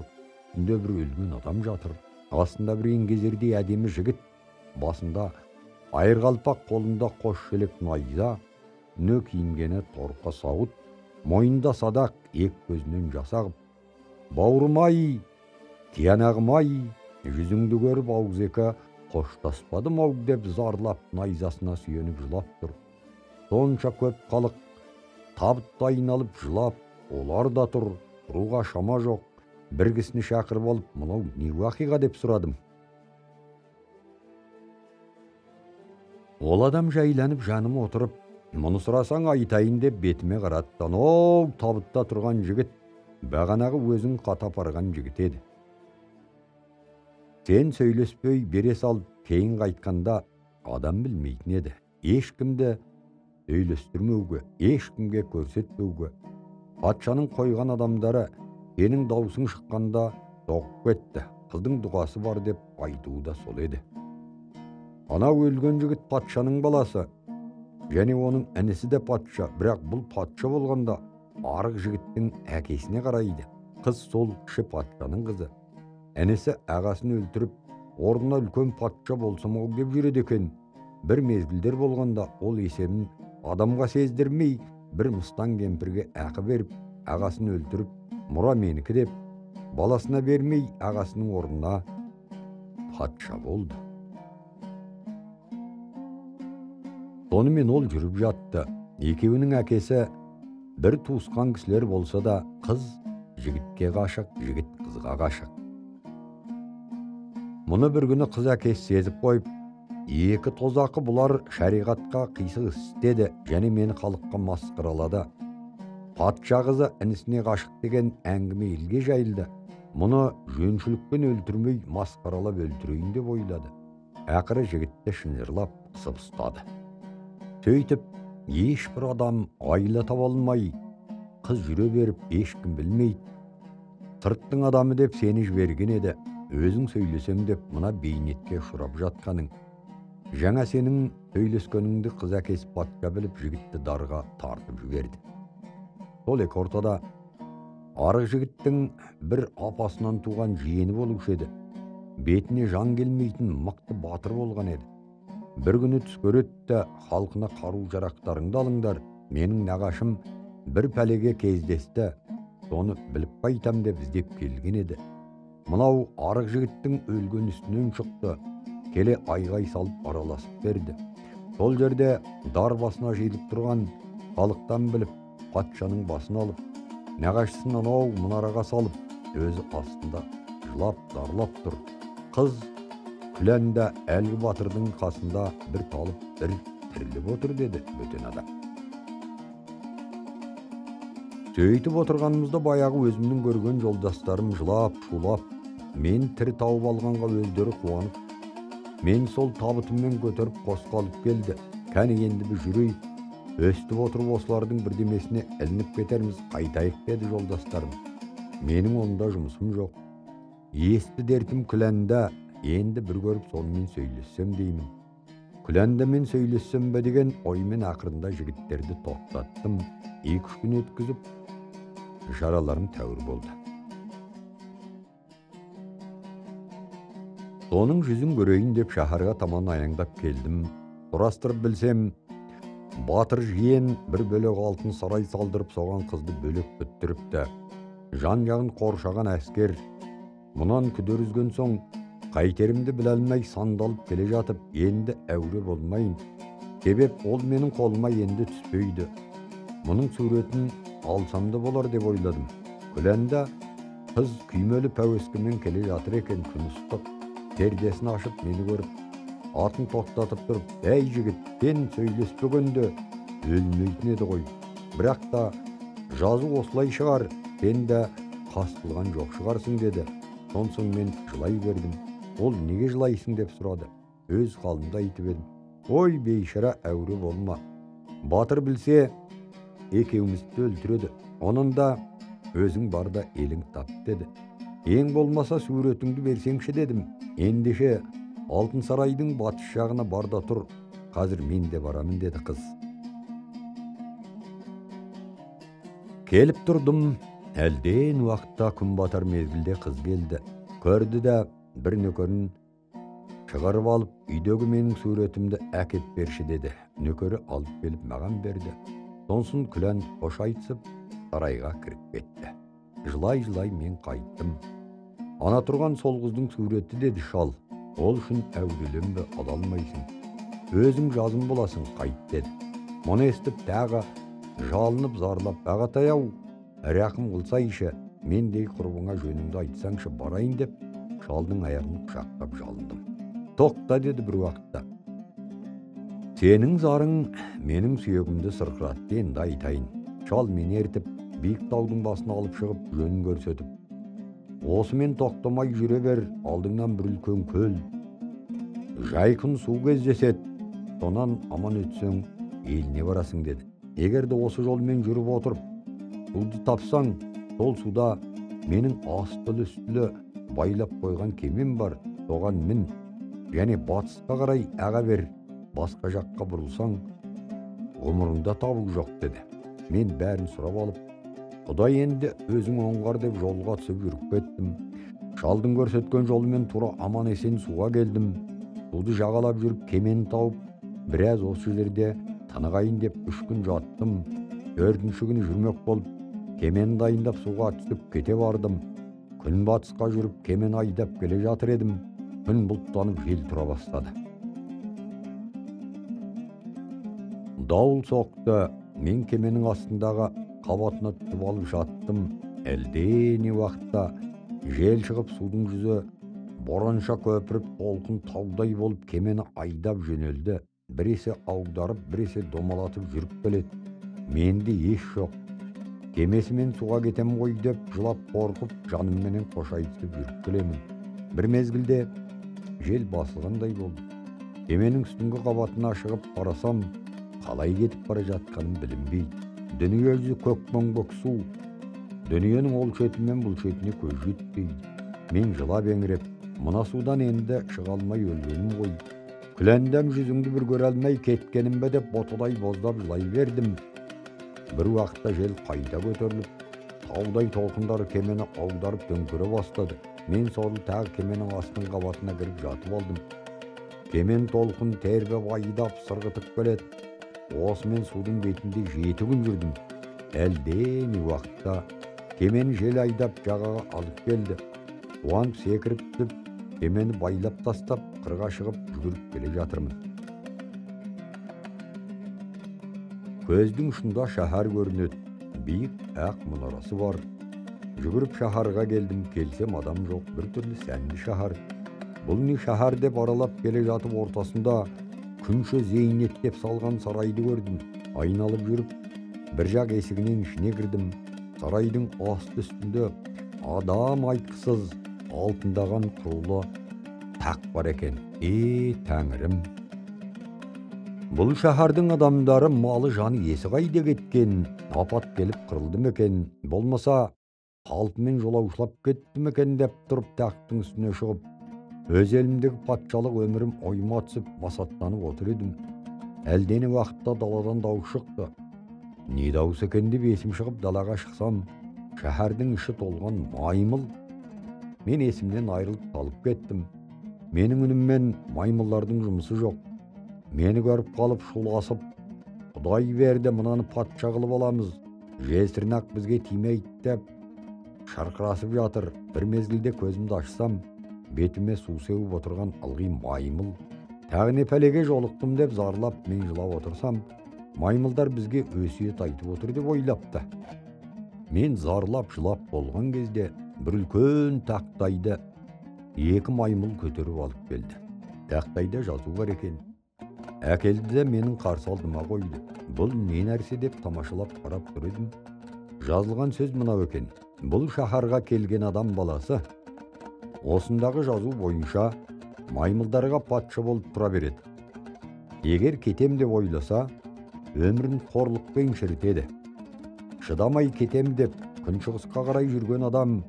Үстінде бір өлген адам жатыр. Астында бір еңгезердей әдемі жігіт, басында айырқалпақ, қолында қос шелек найза, үні киінгені торқа сауыт, мойнында садақ, екі көзінен жас ағып, бауырым-ай, тиянағым-ай, жүзіңді көріп ауызекі қоштаспадым-ау деп зарлап, найзасына сүйеніп жылап тұр. Сонша көп халық табытты айналып жылап, олар да тұр, тұруға шама жоқ. Бір кісіні шақырып алып, мынау не уақиға деп сұрадым. Ол адам жайланып жаным отырып, мұны сұрасаң айтайын деп бетіме қарады. Анау табытта тұрған жігіт бағанағы өзің қата апарған жігіт еді. Сен сөйлеспей бере салып кейін қайтқанда адам білмейтін еді. Ешкімді сөйлестірмеуге, ешкімге көрсетпеуге. Патшаның қойған адамдары сенің даусың шыққанда соғып кетті, қыздың дұғасы бар деп айтуы да сол еді. Ана өлген жігіт патшаның баласы, және оның інісі де патша, бірақ бұл патша болғанда арық жігіттің әкесіне қарайды. Қыз сол кіші патшаның қызы. Інісі ағасын өлтіріп, орнына үлкен патша болсам ау деп жүреді екен. Бір мезгілдер болғанда ол есебін адамға сездірмей, бір мыстан кемпірге ақы беріп, ағасын өлтіріп, мұра менікі деп, баласына бермей ағасының орнына патша болды. Сонымен ол жүріп жатты. Екеуінің әкесі бір туысқан кісілер болса да, қыз жігітке ғашық, жігіт қызға ғашық. Мұны бір күні қыз әкесі сезіп қойып, Екі тозақы бұлар шариғатқа қисық істеді және мені халыққа масқаралады. Патша қызы інісіне ғашық деген әңгіме елге жайылды. Мұны жөншілікпен өлтірмей масқаралап өлтірейін деп ойлады. Ақыры жігітті шынжырлап қысып ұстады. Сөйтіп ешбір адам айла таба алмай, қыз жүре беріп ешкім білмейді. Сырттың адамы деп сені жіберген еді, өзің сөйлесем деп мына бейнетке ұшырап жатқаның. Жаңа сенің сөйлескеніңді қыз әкесі патша біліп жігітті дарға тартып жіберді. Сол екі ортада арық жігіттің бір апасынан туған жиені болушы еді. Бетіне жан келмейтін мықты батыр болған еді. Бір күні түс көреді, халқына қару жарақтарыңды алыңдар, менің нағашым бір пәлеге кездесті, соны біліп қайтам деп іздеп келген еді. Мынау арық жігіттің өлген үстінен шықты, келе айғай салып араласып берді. Сол жерде дар басына жиылып тұрған халықтан біліп, патшаның басын алып, нағашысын анау мұнараға салып, өзі астында жылап зарлап тұр. Қыз Күлән де әлгі батырдың қасында бір талып, бір тіріліп отыр деді бөтен адам. Сөйтіп отырғанымызда баяғы өзімнің көрген жолдастарым жылап, шулап, мен тірі тауып алғанға өздері қуанып, мен сол табытыммен көтеріп қосқа алып келді. Кәні енді бір жүрейік, өстіп отырып осылардың бірдемесіне ілініп кетерміз, қайтайық деді жолдастарым. Менің онда жұмысым жоқ. Есті дертім Күләнда, енді бір көріп сонымен сөйлессем деймін. Күләндамен сөйлессем бе деген оймен ақырында жігіттерді тоқтаттым. 2-3 күн өткізіп, жараларым тәуір болды. Соның жүзін көрейін деп шаһарға таман аяңдап келдім. Сұрастырып білсем, батыр жиен бір бөлек алтын сарай салдырып, соған қызды бөлек біттіріпті. Жан-жағын қоршаған әскер мұнан күдер үзген соң қайтерімді біле алмай сандалып келе жатып, енді әуре болмайын. Себеп ол менің қолыма енді түспейді. Мұның суретін алсам да болар деп ойладым. Күләнда қыз күймелі пәуескімен келе жатыр екен, күн ыстық. Пердесін ашып мені көріп, атын тоқтатып тұрып, әй жігіт, сен сөйлеспегенде өлмейтін еді ғой. Бірақ та жазу осылай шығар, сен де қас қылған жоқ шығарсың деді. Сонсоң мен жылай бердім. Ол неге жылайсың деп сұрады. Өз қалымды айтып едім. Ой, бейшара, әуре болма. Батыр білсе, екеумізді өлтіреді. Оның да өзің бар да елің тап деді. Ең болмаса суретіңді берсеңші дедім. Ендеше алтын сарайдың батыс жағына бар да тұр. Қазір мен де барамын деді қыз. Келіп тұрдым. Әлден уақытта күн батар мезгілде қыз келді. Көрді де бір нөкерін шығарып алып, үйдегі менің суретімді әкеп берші деді. Нөкері алып келіп маған берді. Сонсын Күлән қош айтысып, сарайға кіріп кетті. Жылай-жылай мен қайттым. Ана тұрған сол қыздың суреті деді шал. Ол үшін әуреленбе, ала алмайсың. Өзің жазым боласың, қайт деді. Мұны естіп тағы жалынып зарлап, ағатай ау, рақым қылсайшы, мендей құрбыңа жөніңді айтсаңшы барайын деп шалдың аяғын құшақтап жалындым. Тоқта деді бір уақытта. Сенің зарың менің сүйегімді сырқыратты, енді айтайын. Шал мені ертіп, биік таудың басына алып шығып, жөнін көрсетіп, осымен тоқтамай жүре бер, алдыңнан бір үлкен көл, жайқын су кездеседі, сонан аман өтсең еліне барасың деді. Егер де осы жолмен жүріп отырып, суды тапсаң, сол суда менің астылы-үстілі байлап қойған кемем бар, соған мін, және батысқа қарай аға бер, басқа жаққа бұрылсаң, ғұмырыңда табу жоқ деді. Мен бәрін сұрап алып, Құдай енді өзің оңғар деп жолға түсіп жүріп кеттім. Шалдың көрсеткен жолымен тура аман есен суға келдім. Суды жағалап жүріп кемені тауып, біраз осы жерде тынығайын деп 3 күн жаттым. 4-ші күні жүрмек болып, кемені дайындап суға түсіп кете бардым. Күн батысқа жүріп кемені айдап келе жатыр едім. Күн бұлттанып жел тұра бастады. Дауыл соқты. Мен кеменің астындағы қабатына түсіп алып жаттым. Әлдене уақытта жел шығып судың жүзі Боранша көпіріп, толқын таудай болып кемені айдап жөнелді. Біресе аударып, біресе домалатып жүріп келеді. Менде еш жоқ. Кемесімен суға кетем ғой деп жылап қорқып, жанымменен қош айтысып жүріп келемін. Бір мезгілде жел басылғандай болды. Кеменің үстіңгі қабатына шығып қарасам, қалай кетіп бара жатқаным білінбейді. Дүние жүзі көк-көк су. Дүниенің ол шеті мен бұл шетіне көз жетпейді. Мен жылап еңіреп, мына судан енді шыға алмай өлгенім ғой. Күләндәм жүзіңді бір көре алмай кеткенім бе деп ботадай боздап жылай бердім. Бір уақытта жел қайта көтеріліп, таудай толқындар кемені аударып төңкере бастады. Мен сорлы тағы кеменің астыңғы қабатына кіріп жатып алдым. Кемен толқын тербеп айдап сырғытып келеді. Осымен судың бетінде 7 күн жүрдім. Әлдене уақытта кемені жел айдап жағаға алып келді. Қуанып секіріп түсіп, кемені байлап тастап, қырға шығып жүгіріп келе жатырмын. Көздің ұшында шаһар көрінеді. Биік ақ мұнарасы бар. Жүгіріп шаһарға келдім, келсем адам жоқ, бір түрлі сәнді шаһар. Бұл не шаһар деп аралап келе жатып ортасында күнше зейнеттеп салған сарайды көрдім. Айналып жүріп, бір жақ есігінен ішіне кірдім. Сарайдың асты үстінде адам айтқысыз алтындаған құрулы тақ бар екен. Е, тәңірім! Бұл шаһардың адамдары малы жаны есі қайда кеткен, апат келіп қырылды ма екен, болмаса алтынмен жолаушылап кетті ме екен деп тұрып тақтың үстіне шығып, өз елімдегі патшалық өмірім ойыма түсіп, масаттанып отыр едім. Әлдене уақытта даладан дауыс шықты. Не дауыс екен деп есім шығып далаға шықсам, шаһардың іші толған маймыл. Мен есімнен айырылып қалып кеттім. Менің үніммен маймылдардың жұмысы жоқ. Мені көріп қалып шуласып, Құдай берді, мынаны патша қылып аламыз, жезтырнақ бізге тимейді деп шарқырасып жатыр. Бір мезгілде көзімді ашсам, бетіме су сеуіп отырған ылғи маймыл. Тағы не пәлеге жолықтым деп зарлап мен жылап отырсам, маймылдар бізге өсиет айтып отыр деп ойлапты. Мен зарлап жылап болған кезде бір үлкен тақтайды 2 маймыл көтеріп алып келді. Тақтайда жазу бар екен. Әкелді де менің қарсы алдыма қойды. Бұл не нәрсе деп тамашалап қарап тұр едім. Жазылған сөз мынау екен. Бұл шаһарға келген адам баласы осындағы жазу бойынша маймылдарға патша болып тұра береді. Егер кетем деп ойласа, өмірін қорлықпен шірітеді. Шыдамай кетем деп күншығысқа қарай жүрген адам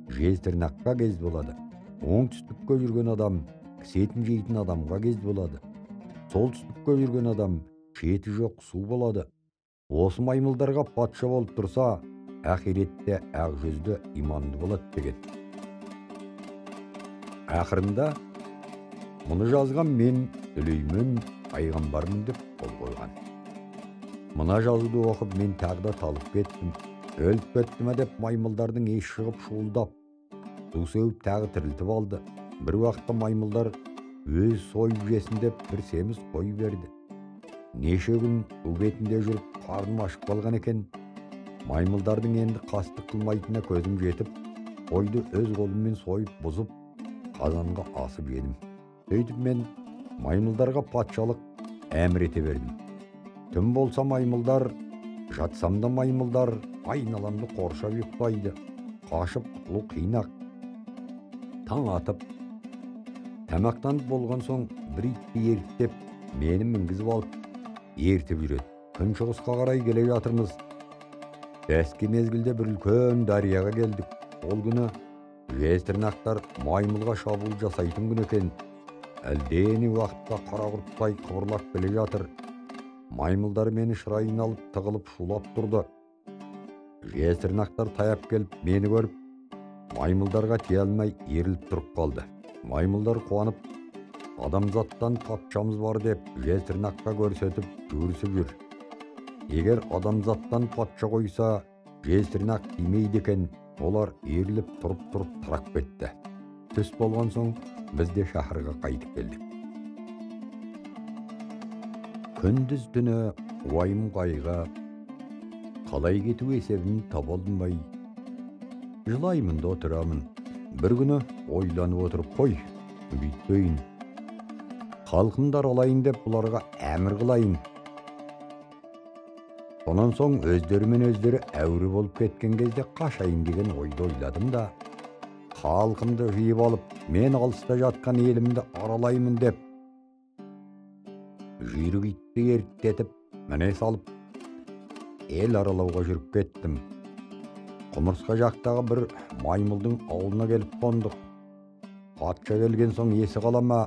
жезтырнаққа кез болады. Оңтүстікке жүрген адам кісі етін жейтін адамға кез болады. Солтүстікке жүрген адам шеті жоқ су болады. Осы маймылдарға патша болып тұрса, ақиретте ақ жүзді иманды болады деген. Ақырында мұны жазған мен Сүлеймен пайғамбармын деп қол қойған. Мына жазуды оқып мен тағы да талып кеттім. Өліп кетті ме деп маймылдардың есі шығып шуылдап, су сеуіп тағы тірілтіп алды. Бір уақытта маймылдар өз сойып жесін деп бір семіз қой берді. Неше күн су бетінде жүріп қарным ашып қалған екен. Маймылдардың енді қастық қылмайтынына көзім жетіп, қойды өз қолыммен сойып бұзып, қазанға асып жедім. Сөйтіп мен маймылдарға патшалық әмір ете бердім. Түн болса маймылдар, жатсам да маймылдар айналамды қоршап ұйықтайды. Қашып құтылу қиын-ақ. Таң атып, тамақтанып болған соң бір итті ерттеп, мені мінгізіп алып, ертіп жүреді. Күншығысқа қарай келе жатырмыз. Сәске мезгілде бір үлкен дарияға келдік. Ол күні жезтырнақтар маймылға шабуыл жасайтын күн екен. Әлдене уақытта қара құрттай қыбырлап келе жатыр. Маймылдар мені шырайын алып тығылып шулап тұрды. Жезтырнақтар таяп келіп мені көріп, маймылдарға тие алмай еріліп тұрып қалды. Маймылдар қуанып, адамзаттан патшамыз бар деп жезтырнаққа көрсетіп жүгірісіп жүр. Егер адамзаттан патша қойса, жезтырнақ тимейді екен. Олар еріліп тұрып-тұрып тарап кетті. Түс болған соң біз де шаһарға қайтып келдік. Күндіз түні уайым қайғы, қалай кету есебін таба алмай, жылаймын да отырамын. Бір күні ойланып отырып, қой, бүйтпейін. Халқымды аралайын деп бұларға әмір қылайын. Сонан соң өздерімен өздері әуре болып кеткен кезде қашайын деген ойды ойладым да, халқымды жиып алып, мен алыста жатқан елімді аралаймын деп, жүйрік итті ерттетіп, міне салып, ел аралауға жүріп кеттім. Құмырсқа жақтағы бір маймылдың ауылына келіп қондық. Патша келген соң есі қалама,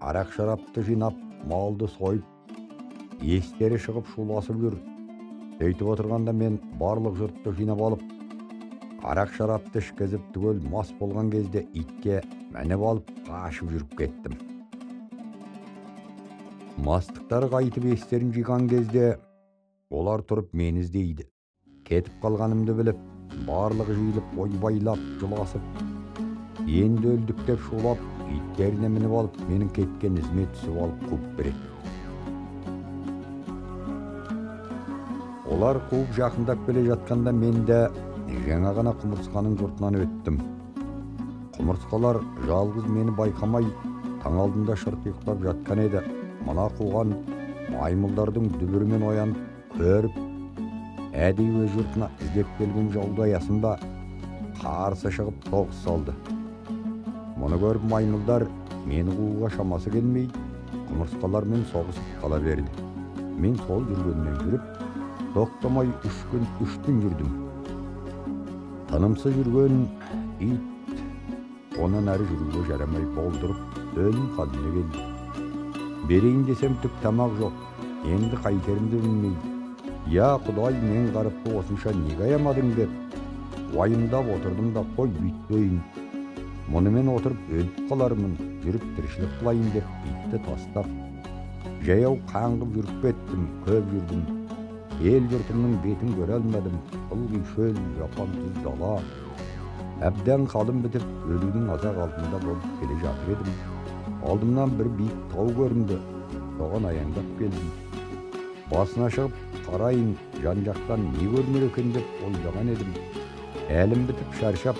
арақ шарапты жинап, малды сойып, естері шығып шуласып жүр. Сөйтіп отырғанда мен барлық жұртты жинап алып, арақ шарапты ішкізіп түгел мас болған кезде итке мініп алып қашып жүріп кеттім. Мастықтары қайтып естерін жиған кезде олар тұрып мені іздейді. Кетіп қалғанымды біліп, барлығы жиылып ойбайлап, жыласып, енді өлдік деп шулап, иттеріне мініп алып, менің кеткен ізіме түсіп алып қуып береді. Олар қуып жақындап келе жатқанда мен де жаңа ғана құмырсқаның жұртынан өттім. Құмырсқалар жалғыз мені байқамай, таң алдында шырт ұйықтап жатқан еді. Мына қуған маймылдардың дүбірімен оянып, көріп, әдейі өз жұртына іздеп келген жауды аясын ба, қарсы шығып соғыс салды. Мұны көріп маймылдар мені қууға шамасы келмей, құмырсқалармен соғысып қала берді. Мен сол жүргеннен жүріп, тоқтамай 3 күн 3 түн жүрдім. Тынымсыз жүрген ит онан әрі жүруге жарамай болдырып, өлім халіне келді. Берейін десем түк тамақ жоқ, енді қайтерімді білмей. Я Құдай, мен қарыпты осынша неге аямадың деп уайымдап отырдым да, қой бүйтпейін. Мұнымен отырып өліп қалармын, жүріп тіршілік қылайын деп итті тастап, жаяу қаңғып жүріп кеттім, көп жүрдім. Ел жұртымның бетін көре алмадым, ылғи шөл, жапан түз дала. Әбден қалым бітіп, өлудің азақ алдында болып келе жатыр едім. Алдымнан бір биік тау көрінді, соған аяңдап келдім. Басына шығып, қарайын, жан-жақтан не көрінер екен деп ойлаған едім. Әлім бітіп шаршап,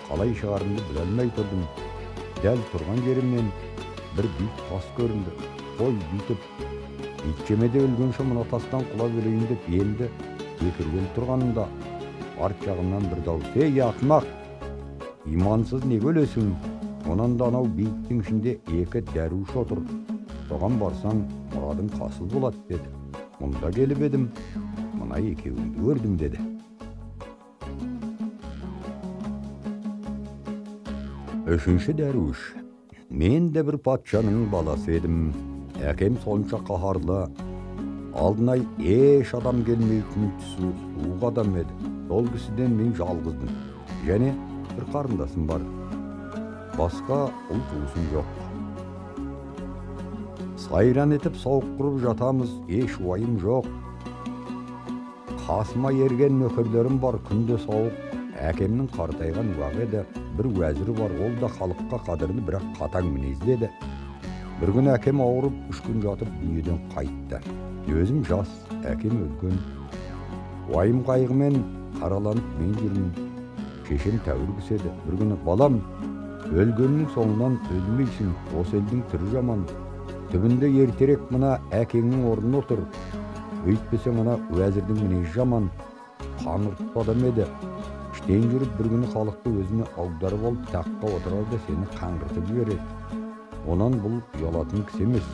қалай шығарымды біле алмай тұрдым. Дәл тұрған жерімнен бір биік тас көрінді. Қой бүйтіп, итжемеде өлгенше мына тастан құлап өлейін деп енді бекіргелі тұрғанымда арт жағымнан бір дауыс: «Ей, ақымақ, имансыз неге өлесің? Онан да анау биіктің ішінде 2 дәруіш отыр. Соған барсаң, мұрадың қасыл болады» деді. Мұнда келіп едім, мына екеуіңді көрдім деді. Үшінші дәруіш. Мен де бір патшаның баласы едім. Әкем сонша қаһарлы, алдына еш адам келмейтін түсі суық адам еді. Сол кісіден мен жалғызбын. Және бір қарындасым бар. Басқа ұл туысым жоқ. Сайран етіп сауық құрып жатамыз, еш уайым жоқ. Қасыма ерген нөкерлерім бар, күнде сауық. Әкемнің қартайған уағы еді, бір уәзірі бар, ол да халыққа қадірлі, бірақ қатаң мінезді еді. Бір күні әкем ауырып, 3 күн жатып дүниеден қайтты. Өзім жас, әкем үлкен. Уайым қайғымен қараланып мен жүрмін. Шешем тәуір кісі еді. Бір күні: «Балам, өлгеннің соңынан өлмейсің, осы елдің түрі жаман. Түбінде ертерек мына әкеңнің орнына отыр. Өйтпесең ана уәзірдің мінезі жаман, қаңыртты адам еді. Іштен жүріп бір күні халықты өзіне аударып алып таққа отырар да сені қаңғыртып жібереді. Онан бұл ұялатын кісі емес.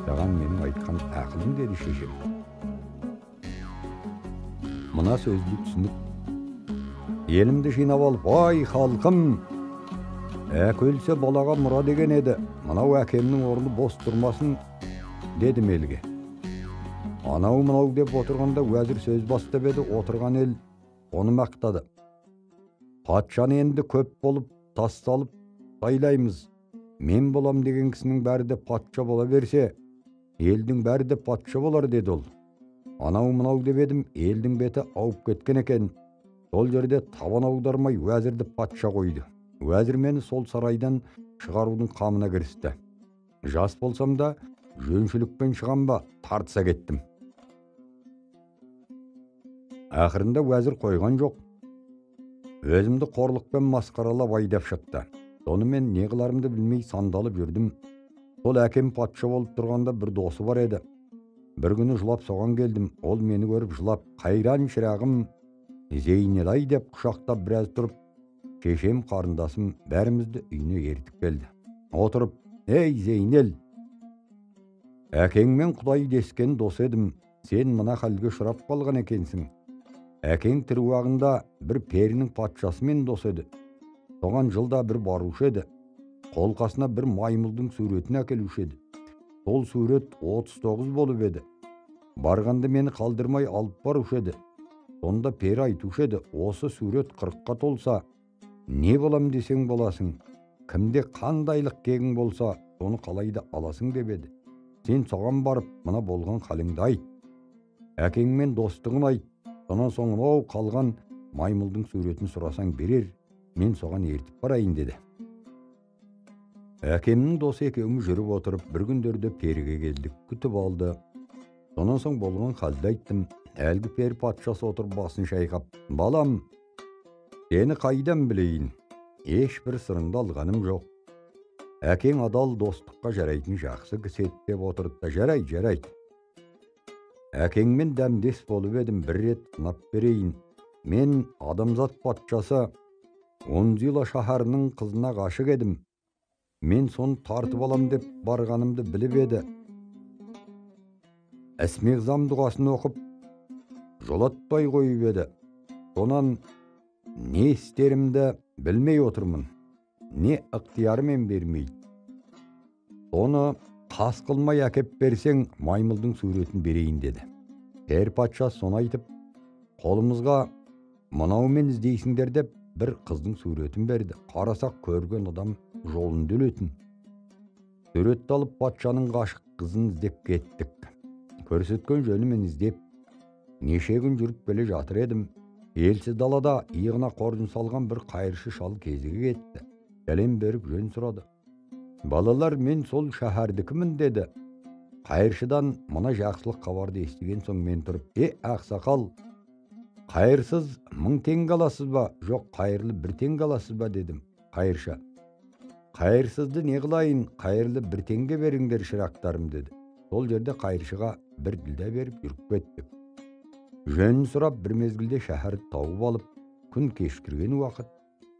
Саған менің айтқан ақылым» деді шешем. Мына сөзді түсініп, елімді жинап алып, «Ай, халқым, әке өлсе балаға мұра деген еді. Мынау әкемнің орны бос тұрмасын» дедім елге. Анау мынау деп отырғанда уәзір сөз бастап еді, отырған ел оны мақтады. Патшаны енді көп болып тас салып сайлаймыз. Мен болам деген кісінің бәрі де патша бола берсе, елдің бәрі де патша болар деді ол. Анау мынау деп едім, елдің беті ауып кеткен екен. Сол жерде табан аудармай уәзірді патша қойды. Уәзір мені сол сарайдан шығарудың қамына кірісті. Жас болсам да жөншілікпен шығам ба, тартыса кеттім. Ақырында уәзір қойған жоқ. Өзімді қорлықпен масқаралап айдап шықты. Сонымен не қыларымды білмей сандалып жүрдім. Сол әкем патша болып тұрғанда бір досы бар еді. Бір күні жылап соған келдім. Ол мені көріп жылап, қайран шырағым Зейнел-ай деп құшақтап біраз тұрып, шешем, қарындасым бәрімізді үйіне ертіп келді. Отырып, ей Зейнел, әкеңмен Құдай дескен дос едім, сен мына халге ұшырап қалған екенсің. Әкең тірі уағында бір перінің патшасымен дос еді. Соған жылда бір барушы еді. Қолқасына бір маймылдың суретін әкелуші еді. Сол сурет 39 болып еді. Барғанды мені қалдырмай алып барушы еді. Сонда пері айтушы еді, осы сурет 40-қа толса, не болам десең боласың, кімде қандайлық кегің болса, соны қалайда аласың деп еді. Сен соған барып, мына болған халіңді айт. Әкеңмен достығын айт. Сонан соң мынау қалған маймылдың суретін сұрасаң берер, мен соған ертіп барайын деді. Әкемнің досы екеуміз жүріп отырып, бір күндерде періге келдік, күтіп алды. Сонан соң болған халді айттым. Әлгі пері патшасы отырып басын шайқап, балам, сені қайдан білейін, ешбір сырыңды алғаным жоқ. Әкең адал достыққа жарайтын жақсы кісі еді деп отырды да, жарайды, жарайды. Әкеңмен дәмдес болып едім, бір рет сынап берейін. Мен адамзат патшасы Онзила шаһарының қызына ғашық едім. Мен соны тартып алам деп барғанымды біліп еді. Әсмеғзам дұғасын оқып, жолатпай қойып еді. Сонан не істерімді білмей отырмын, не ықтиярымен бермейді. Соны қас қылмай әкеп берсең, маймылдың суретін берейін деді. Пер патша соны айтып, қолымызға мынаумен іздейсіңдер деп бір қыздың суретін берді. Қарасақ көрген адам жолын өлетін. Суретті алып патшаның ғашық қызын іздеп кеттік. Көрсеткен жөнімен іздеп, неше күн жүріп келе жатыр едім. Елсіз далада иығына қоржын салған бір қайыршы шал кезіге кетті. Сәлем беріп жөн сұрады. Балалар, мен сол шаһардікімін деді. Қайыршыдан мына жақсылық хабарды естіген соң мен тұрып, ақсақал, қайырсыз 1000 теңге аласыз ба, жоқ қайырлы 1 теңге аласыз ба дедім. Қайыршы, қайырсызды не қылайын, қайырлы 1 теңге беріңдер шырақтарым деді. Сол жерде қайыршыға бір ділдә беріп жүріп кеттік. Жөнін сұрап бір мезгілде шаһарды тауып алып, күн кешкірген уақыт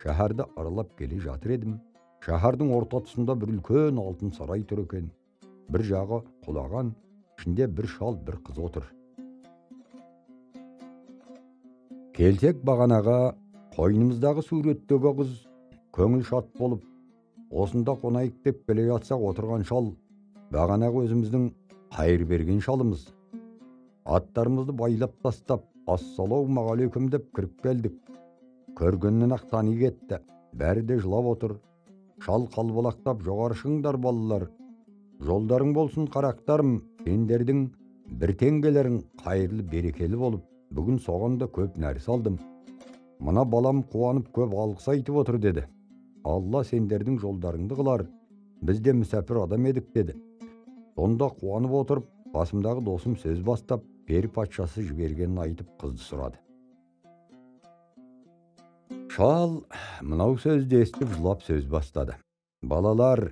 шаһарды аралап келе жатыр едім. Шаһардың орта тұсында бір үлкен алтын сарай тұр екен. Бір жағы құлаған, ішінде бір шал, бір қыз отыр. Келсек бағанаға қойнымыздағы суреттегі қыз көңіл шат болып, осында қонайық деп келе жатсақ отырған шал бағанағы өзіміздің қайыр берген шалымыз. Аттарымызды байлап тастап, ассалаумағалейкум деп кіріп келдік. Көргеннен ақ тани кетті. Бәрі де жылап отыр. Шал қалбалақтап, жоғары шығыңдар балалар. Жолдарың болсын қарақтарым, сендердің бір теңгелерің қайырлы берекелі болып, бүгін соған да көп нәрсе алдым. Мына балам қуанып көп алғыс айтып отыр деді. Алла сендердің жолдарыңды қылар, біз де мүсәпір адам едік деді. Сонда қуанып отырып, басымдағы досым сөз бастап, пері патшасы жібергенін айтып қызды сұрады. Шал мынау сөзді естіп жылап сөз бастады. Балалар,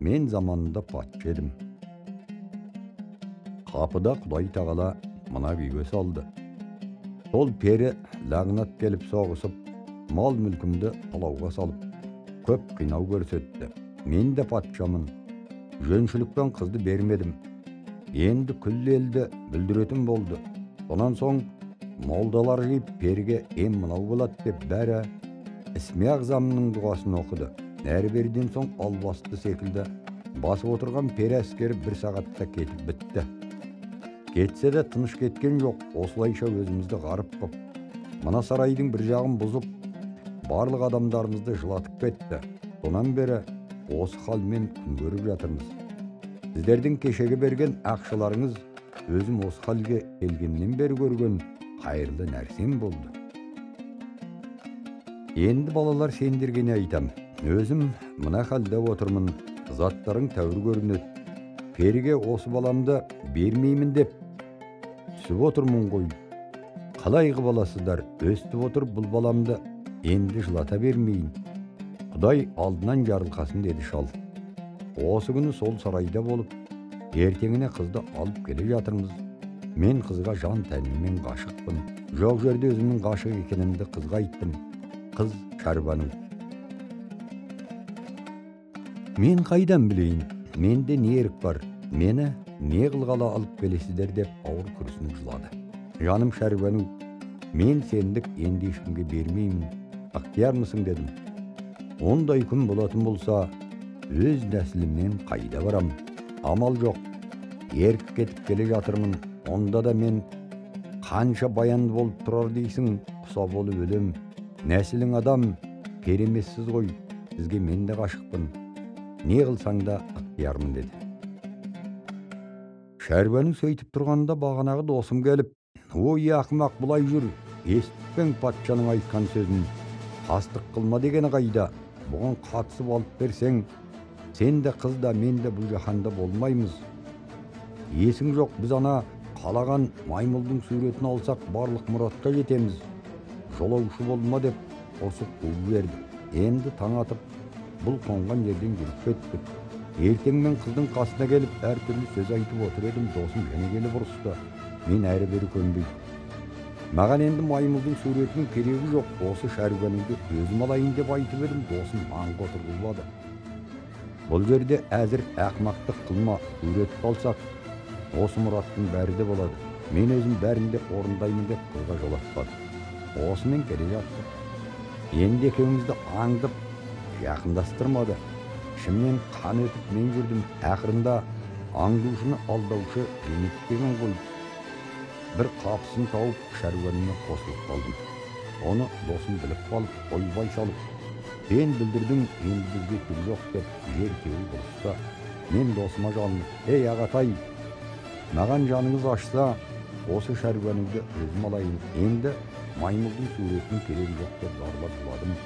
мен заманында патша едім. Қапыда Құдай тағала мына күйге салды. Сол пері лағнат келіп соғысып, мал мүлкімді талауға салып, көп қинау көрсетті. Мен де патшамын. Жөншілікпен қызды бермедім. Енді күллі елді бүлдіретін болды. Сонан соң молдалар жиып періге ем мынау болады деп бәрі Ісме ағзамның дұғасын оқыды. Әрі беріден соң албасты секілді басып отырған пері әскері бір сағатта кетіп бітті. Кетсе де тыныш кеткен жоқ, осылайша өзімізді ғарып қып, мына сарайдың бір жағын бұзып, барлық адамдарымызды жылатып кетті. Сонан бері осы халмен күн көріп жатырмыз. Сіздердің кешегі берген ақшаларыңыз өзім осы халге келгеннен бері көрген қайырлы нәрсем болды. Енді балалар, сендерге не айтам? Өзім мына халде отырмын, заттарың тәуір көрінеді. Періге осы баламды бермеймін деп түсіп отырмын ғой. Қалай қып аласыздар? Өстіп отырып бұл баламды енді жылата бермейін. Құдай алдынан жарылқасын, деді шал. Осы күні сол сарайда болып, ертеңіне қызды алып келе жатырмыз. Мен қызға жан тәніммен ғашықпын. Жоқ жерде өзімнің ғашық екенімді қызға айттым. Қыз Шәрбану. Мен қайдан білейін, менде не ерік бар, мені не қылғалы алып келесіздер деп ауыр күрсініп жылады. Жаным Шәрбану, мен сендік енді ешкімге бермеймін, ықтиярмысың дедім. Ондай күн болатын болса, өз нәсілімнен қайда барам? Амал жоқ, ерік кетіп келе жатырмын. Онда да мен қанша баянды болып тұрар дейсің, құса болып өлем. Нәсілің адам, пері емессіз ғой, сізге мен де ғашықпын. Не қылсаң да ықтиярмын, деді. Шәрбану сөйтіп тұрғанда бағанағы досым келіп, ой, ақымақ, бұлай жүр, естіппең патшаның айтқан сөзін, қастық қылма дегені қайда, бұған қатысып алып берсең, сен де қыз да мен де бұл жаһанда болмаймыз. Есің жоқ, біз ана қалаған маймылдың суретін алсақ, барлық мұратқа жетеміз. Жолаушы болма деп ұрсып қуып жіберді. Енді таң атып, бұл қонған жерден жүріп кеттік. Ертең мен қыздың қасына келіп, әртүрлі сөз айтып отыр едім, досым және келіп ұрысты. Мен әрі-бері көнбей. Маған енді маймылдың суретінің керегі жоқ, осы Шәрбануды өзім алайын деп айтып едім, досым маңға отырғызбады. Бұл жерде әзір ақмақтық қылма, суретті алсақ, осы мұраттың бәрі де болады. Мен өзім бәрін де орындаймын деп қызға жолатпады. Осымен келе жаттық. Енді екеумізді аңдып, жақындастырмады. Ішімнен қан өтіп мен жүрдім. Ақырында аңдушыны алдаушы жеңеді деген ғой. Бір қапысын тауып, Шәрбанумен қосылып қалдым. Оны досым біліп қалып, ойбай салып, сен бүлдірдің, енді бізге түк жоқ деп жер теуіп ұрысты. Мен досыма жалынып, ей ағатай, маған жаныңыз ашса, осы Шәрбануды өзім алайын, енді маймылдың суретінің керегі жоқ деп зарлап жыладым.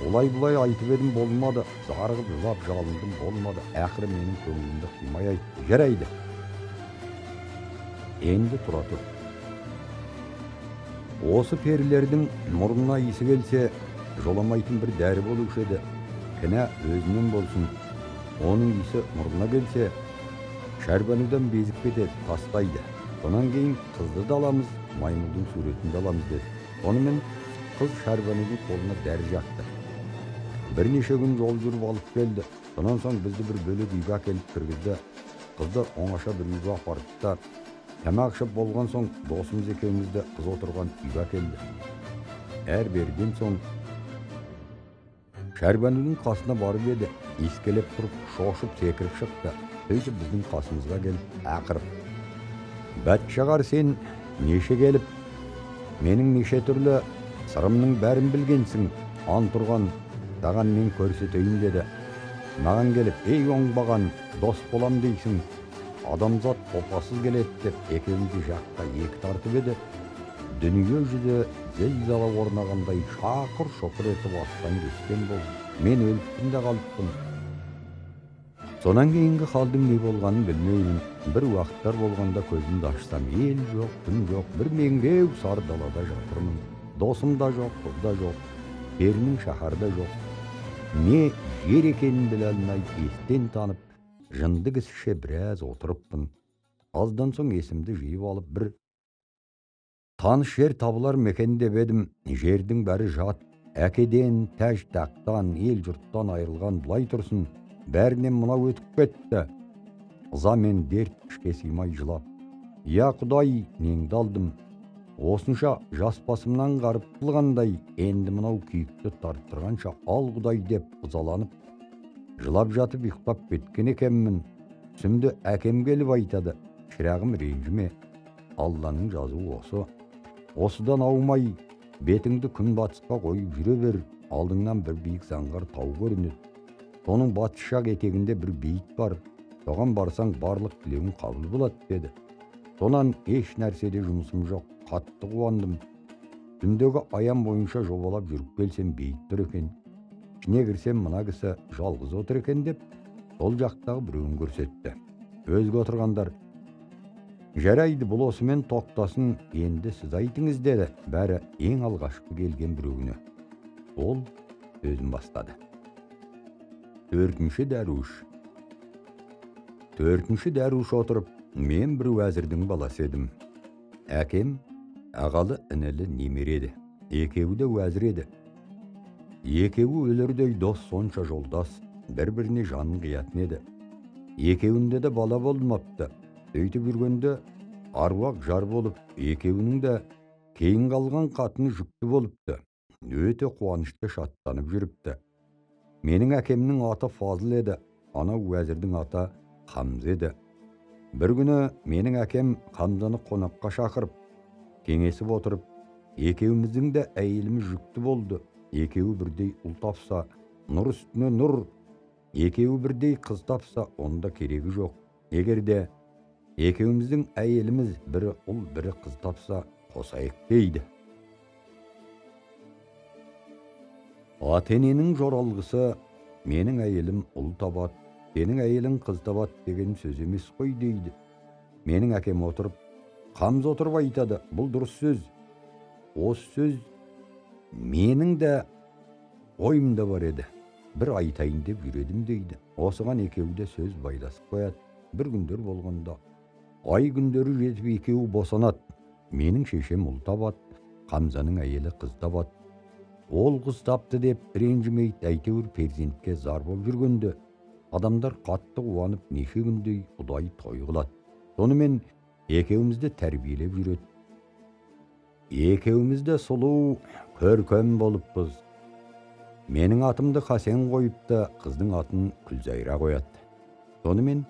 Олай-бұлай айтып едім, болмады. Зарығып жылап жалындым, болмады. Ақыры менің көңілімді қимай айтты. Жарайды. Енді тұра тұр. Осы перілердің мұрнына иісі келсе, жоламайтын бір дәрі болушы еді. Кінә өзінен болсын. Оның иісі мұрнына келсе, Шәрбанудан безіп кетеді, тастайды. Сонан кейін қызды да аламыз, маймылдың суретін де аламыз деді. Сонымен қыз Шәрбанудың қолына дәрі жақты. Бірнеше күн жол жүріп алып келді. Сонан соң бізді бір бөлек үйге әкеліп кіргізді. Қызды оңаша бір үйге апарды да, тамақ ішіп болған соң досымыз екеумізді қыз отырған үйге әкелді. Әр берден соң Шәрбанудың қасына барып еді, иіскелеп тұрып, шошып секіріп шықты. Сөйтіп біздің қасымызға келіп ақырып, бәтшағар, сен неше келіп, менің неше түрлі сырымның бәрін білгенсің, ант ұрған, саған мен көрсетейін деді. Маған келіп, ей оңбаған, дос болам дейсің, адамзат опасыз келеді деп екеумізді жаққа екі тартып еді. Дүние жүзі зілзала орнағандай шақыр-шұқыр етіп астан кескен болды. Мен өліппін де қалыппын. Сонан кейінгі халдың не болғанын білмеймін. Бір уақыттар болғанда көзімді ашсам, ел жоқ, күн жоқ, бір меңіреу сары далада жатырмын. Досым да жоқ, қыз да жоқ, перінің шаһары да жоқ. Не жер екенін біле алмай естен танып, жынды кісіше біраз отырыппын. Аздан соң есімді жиып алып, бір таныс жер табылар мекен деп едім. Жердің бәрі жат, әкеден, тәж тақтан, ел жұрттан айырылған былай тұрсын, бәрінен мынау өтіп кетті. Ыза мен дерт ішке сыймай жылап, я Құдай, неңді алдым, осынша жас басымнан қарып қылғандай, енді мынау күйікті тарттырғанша ал Құдай деп ызаланып, жылап жатып ұйықтап кеткен екенмін. Түсімді әкем келіп айтады, шырағым, ренжіме, Алланың жазуы осы. Осыдан аумай, бетіңді күн батысқа қойып жүре бер, алдыңнан бір биік заңғар тау көрінеді. Соның батыс жақ етегінде бір бейіт бар, соған барсаң барлық тілеуің қабыл болады деді. Сонан еш нәрседе жұмысым жоқ, қатты қуандым. Түндегі аян бойынша жобалап жүріп келсем, бейіт тұр екен. Ішіне кірсем, мына кісі жалғыз отыр екен деп, сол жақтағы біреуін көрсетті. Өзге отырғандар, жарайды, бұл осымен тоқтасын, енді сіз айтыңыз деді, бәрі ең алғашқы келген біреуіне. Ол сөзін бастады. Төртінші дәруіш. Төртінші дәруіш отырып, мен бір уәзірдің баласы едім. Әкем ағалы інілі немере еді. Екеуі де уәзір еді. Екеуі өлердей дос, сонша жолдас, бір-біріне жанын қиятын еді. Екеуінде де бала болмапты. Өйтіп жүргенде аруақ жар болып, екеуінің де кейін қалған қатыны жүкті болыпты. Өте қуанышты шаттанып жүріпті. Менің әкемнің аты Фазыл еді, анау уәзірдің аты Хамза еді. Бір күні менің әкем Хамзаны қонаққа шақырып, кеңесіп отырып, екеуміздің де әйеліміз жүкті болды. Екеуі бірдей ұл тапса, нұр үстіне нұр, екеуі бірдей қыз тапса, онда керегі жоқ. Егер де екеуміздің әйеліміз бірі ұл, бірі қыз тапса, қосайық дейді. Ата-ененің жоралғысы, менің әйелім ұл табады, сенің әйелің қыз табады деген сөз емес қой дейді. Менің әкем отырып, Хамза отырып айтады, бұл дұрыс сөз. Осы сөз менің де ойымда бар еді. Бір айтайын деп жүредім дейді. Осыған екеуі де сөз байласып қояды. Бір күндер болғанда, ай күндері жетіп екеуі босанады. Менің шешем ұл табады, Хамзаның әйелі қыз табады. Ол қыз тапты деп ренжімейді, әйтеуір перзентке зар болып жүргенде адамдар қатты қуанып неше күндей ұдайы той қылады. Сонымен екеумізді тәрбиелеп жүреді. Екеуміз де сұлу, көркем болыппыз. Менің атымды Хасен қойыпты, қыздың атын Күлзайра қояды. Сонымен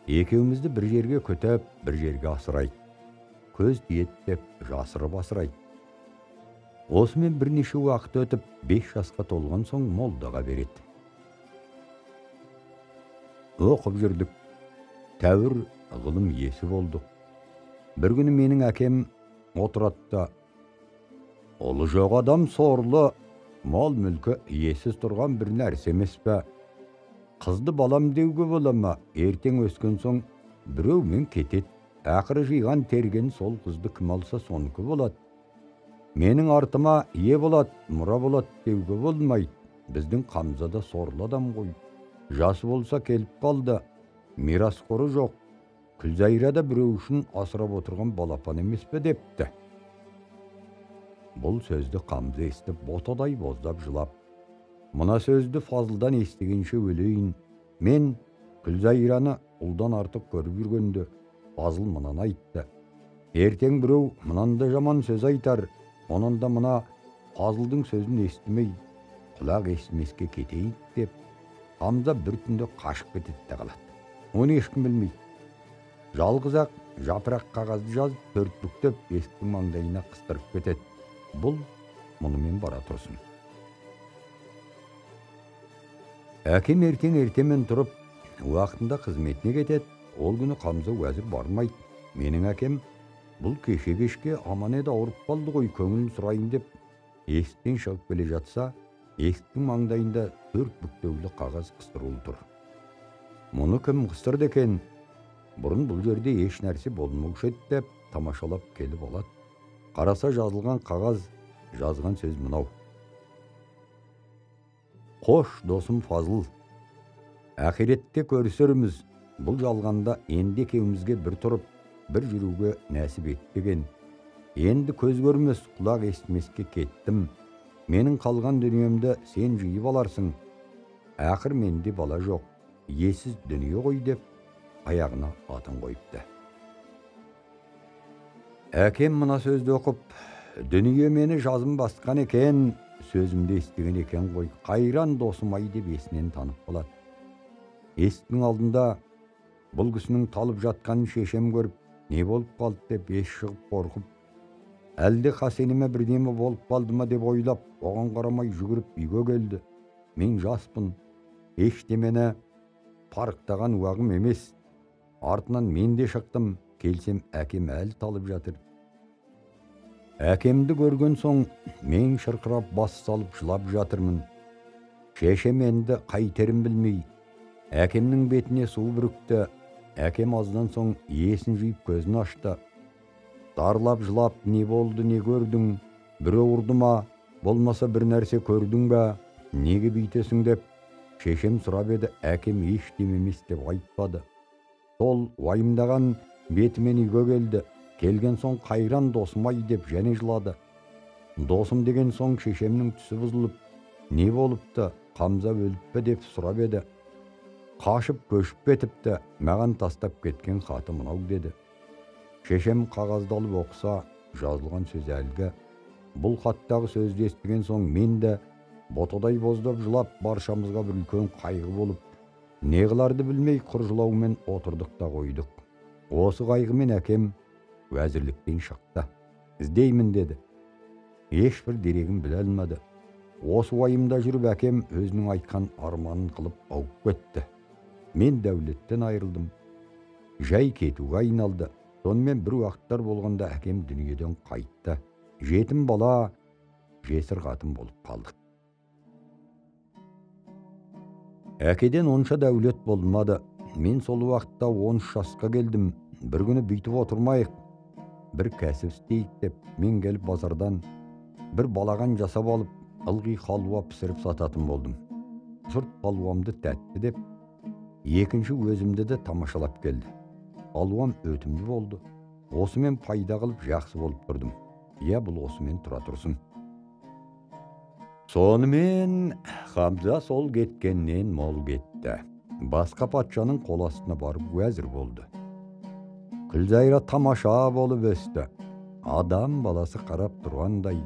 екеумізді бір жерге көтеп, бір жерге асырайды. Көз тиеді деп жасырып асырайды. Осымен бірнеше уақыт өтіп, 5 жасқа толған соң молдаға береді. Оқып жүрдік, тәуір ғылым иесі болдық. Бір күні менің әкем отырады да, ұлы жоқ адам сорлы, мал мүлкі иесіз тұрған бір нәрсе емес пе? Қызды балам деуге бола ма? Ертең өскен соң біреумен кетеді. Ақыры жиған терген сол қызды кім алса соныкі болады. Менің артыма ие болады, мұра болады деуге болмайды. Біздің Хамза да сорлы адам ғой. Жасы болса келіп қалды, мирасқоры жоқ. Күлзайра да біреу үшін асырап отырған балапан емес пе депті. Бұл сөзді Хамза естіп, ботадай боздап жылап, мына сөзді Фазылдан естігенше өлейін. Мен Күлзайраны ұлдан артық көріп жүргенде Фазыл мынаны айтты. Ертең біреу мынанда жаман сөз айтар, онан да мына Фазылдың сөзін естімей, құлақ естімеске кетейік деп Хамза бір түнде қашып кетеді де қалады. Оны ешкім білмейді. Жалғыз-ақ жапырақ қағазды жазып, төрт бүктеп есіктің маңдайына қыстырып кетеді. Бұл мұнымен бара тұрсын. Әкем ертең ертемен тұрып, уақытында қызметіне кетеді. Ол күні Хамза уәзір бармайды. Менің әкем бұл кеше кешке аман еді, ауырып қалды ғой, көңілін сұрайын деп есіктен шығып келе жатса, есіктің маңдайында төрт бүктеулі қағаз қыстырулы тұр. Мұны кім қыстырды екен? Бұрын бұл жерде еш нәрсе болмаушы еді деп тамашалап келіп алады. Қараса жазылған қағаз, жазған сөз мынау. Қош, досым Фазыл, ақиретте көрісерміз. Бұл жалғанда енді екеумізге бір тұрып, бір жүруге нәсіп етпеген. Енді көз көрмес, құлақ естімеске кеттім. Менің қалған дүниемді сен жиып аларсың. Ақыр менде бала жоқ, иесіз дүние ғой деп аяғына атын қойыпты. Әкем мына сөзді оқып, дүние мені жазым басқан екен, сөзімді естіген екен ғой, қайран досым ай деп есінен танып қалады. Есіктің алдында бұл кісінің талып жатқанын шешем көріп, не болып қалды деп ес шығып қорқып, әлде Хасеніме бірдеме болып қалды ма деп ойлап, оған қарамай жүгіріп үйге келді. Мен жаспын, ештемені парықтаған уағым емес. Артынан мен де шықтым, келсем әкем әлі талып жатыр. Әкемді көрген соң мен шырқырап бас салып жылап жатырмын. Шешем енді қайтерін білмей, әкемнің бетіне су бүрікті. Әкем аздан соң есін жиып көзін ашты. Дарлап жылап, не болды, не көрдің, біреу ұрды ма, болмаса бір нәрсе көрдің бе, неге бүйтесің деп Шешем сұрап еді, әкем ештеме емес деп айтпады. Сол уайымдаған бетімен үйге келді. Келген соң қайран досым-ай деп және жылады. Досым деген соң шешемнің түсі бұзылып, не болыпты, Қамза өліп пе деп сұрап еді. Қашып көшіп кетіпті, маған тастап кеткен хаты мынау деді. Шешем қағазды алып оқыса, жазылған сөз әлгі. Бұл хаттағы сөзді естіген соң мен де ботадай боздап жылап, баршамызға бір үлкен қайғы болып, не қыларды білмей құр жылаумен отырдық та қойдық. Осы қайғымен әкем уәзірліктен шықты. Іздеймін деді. Ешбір дерегін біле алмады. Осы уайымда жүріп әкем өзінің айтқан арманын қылып ауып кетті. Мен дәулеттен айырылдым. Жай кетуге айналды. Сонымен бір уақыттар болғанда әкем дүниеден қайтты. Жетім бала, жесір қатын болып қалдық. Әкеден онша дәулет болмады. Мен сол уақытта 13 жасқа келдім. Бір күні бүйтіп отырмайық, бір кәсіп істейік деп, мен келіп базардан бір балаған жасап алып, ылғи халуа пісіріп сататын болдым. Жұрт халуамды тәтті деп, екінші өзімді де тамашалап келді. Халуам өтімді болды. Осымен пайда қылып жақсы болып тұрдым. Иә, бұл осымен тұра тұрсын. Сонымен Хамза сол кеткеннен мол кетті. Басқа патшаның қол астына барып уәзір болды. Күлзайра тамаша болып өсті. Адам баласы қарап тұрғандай,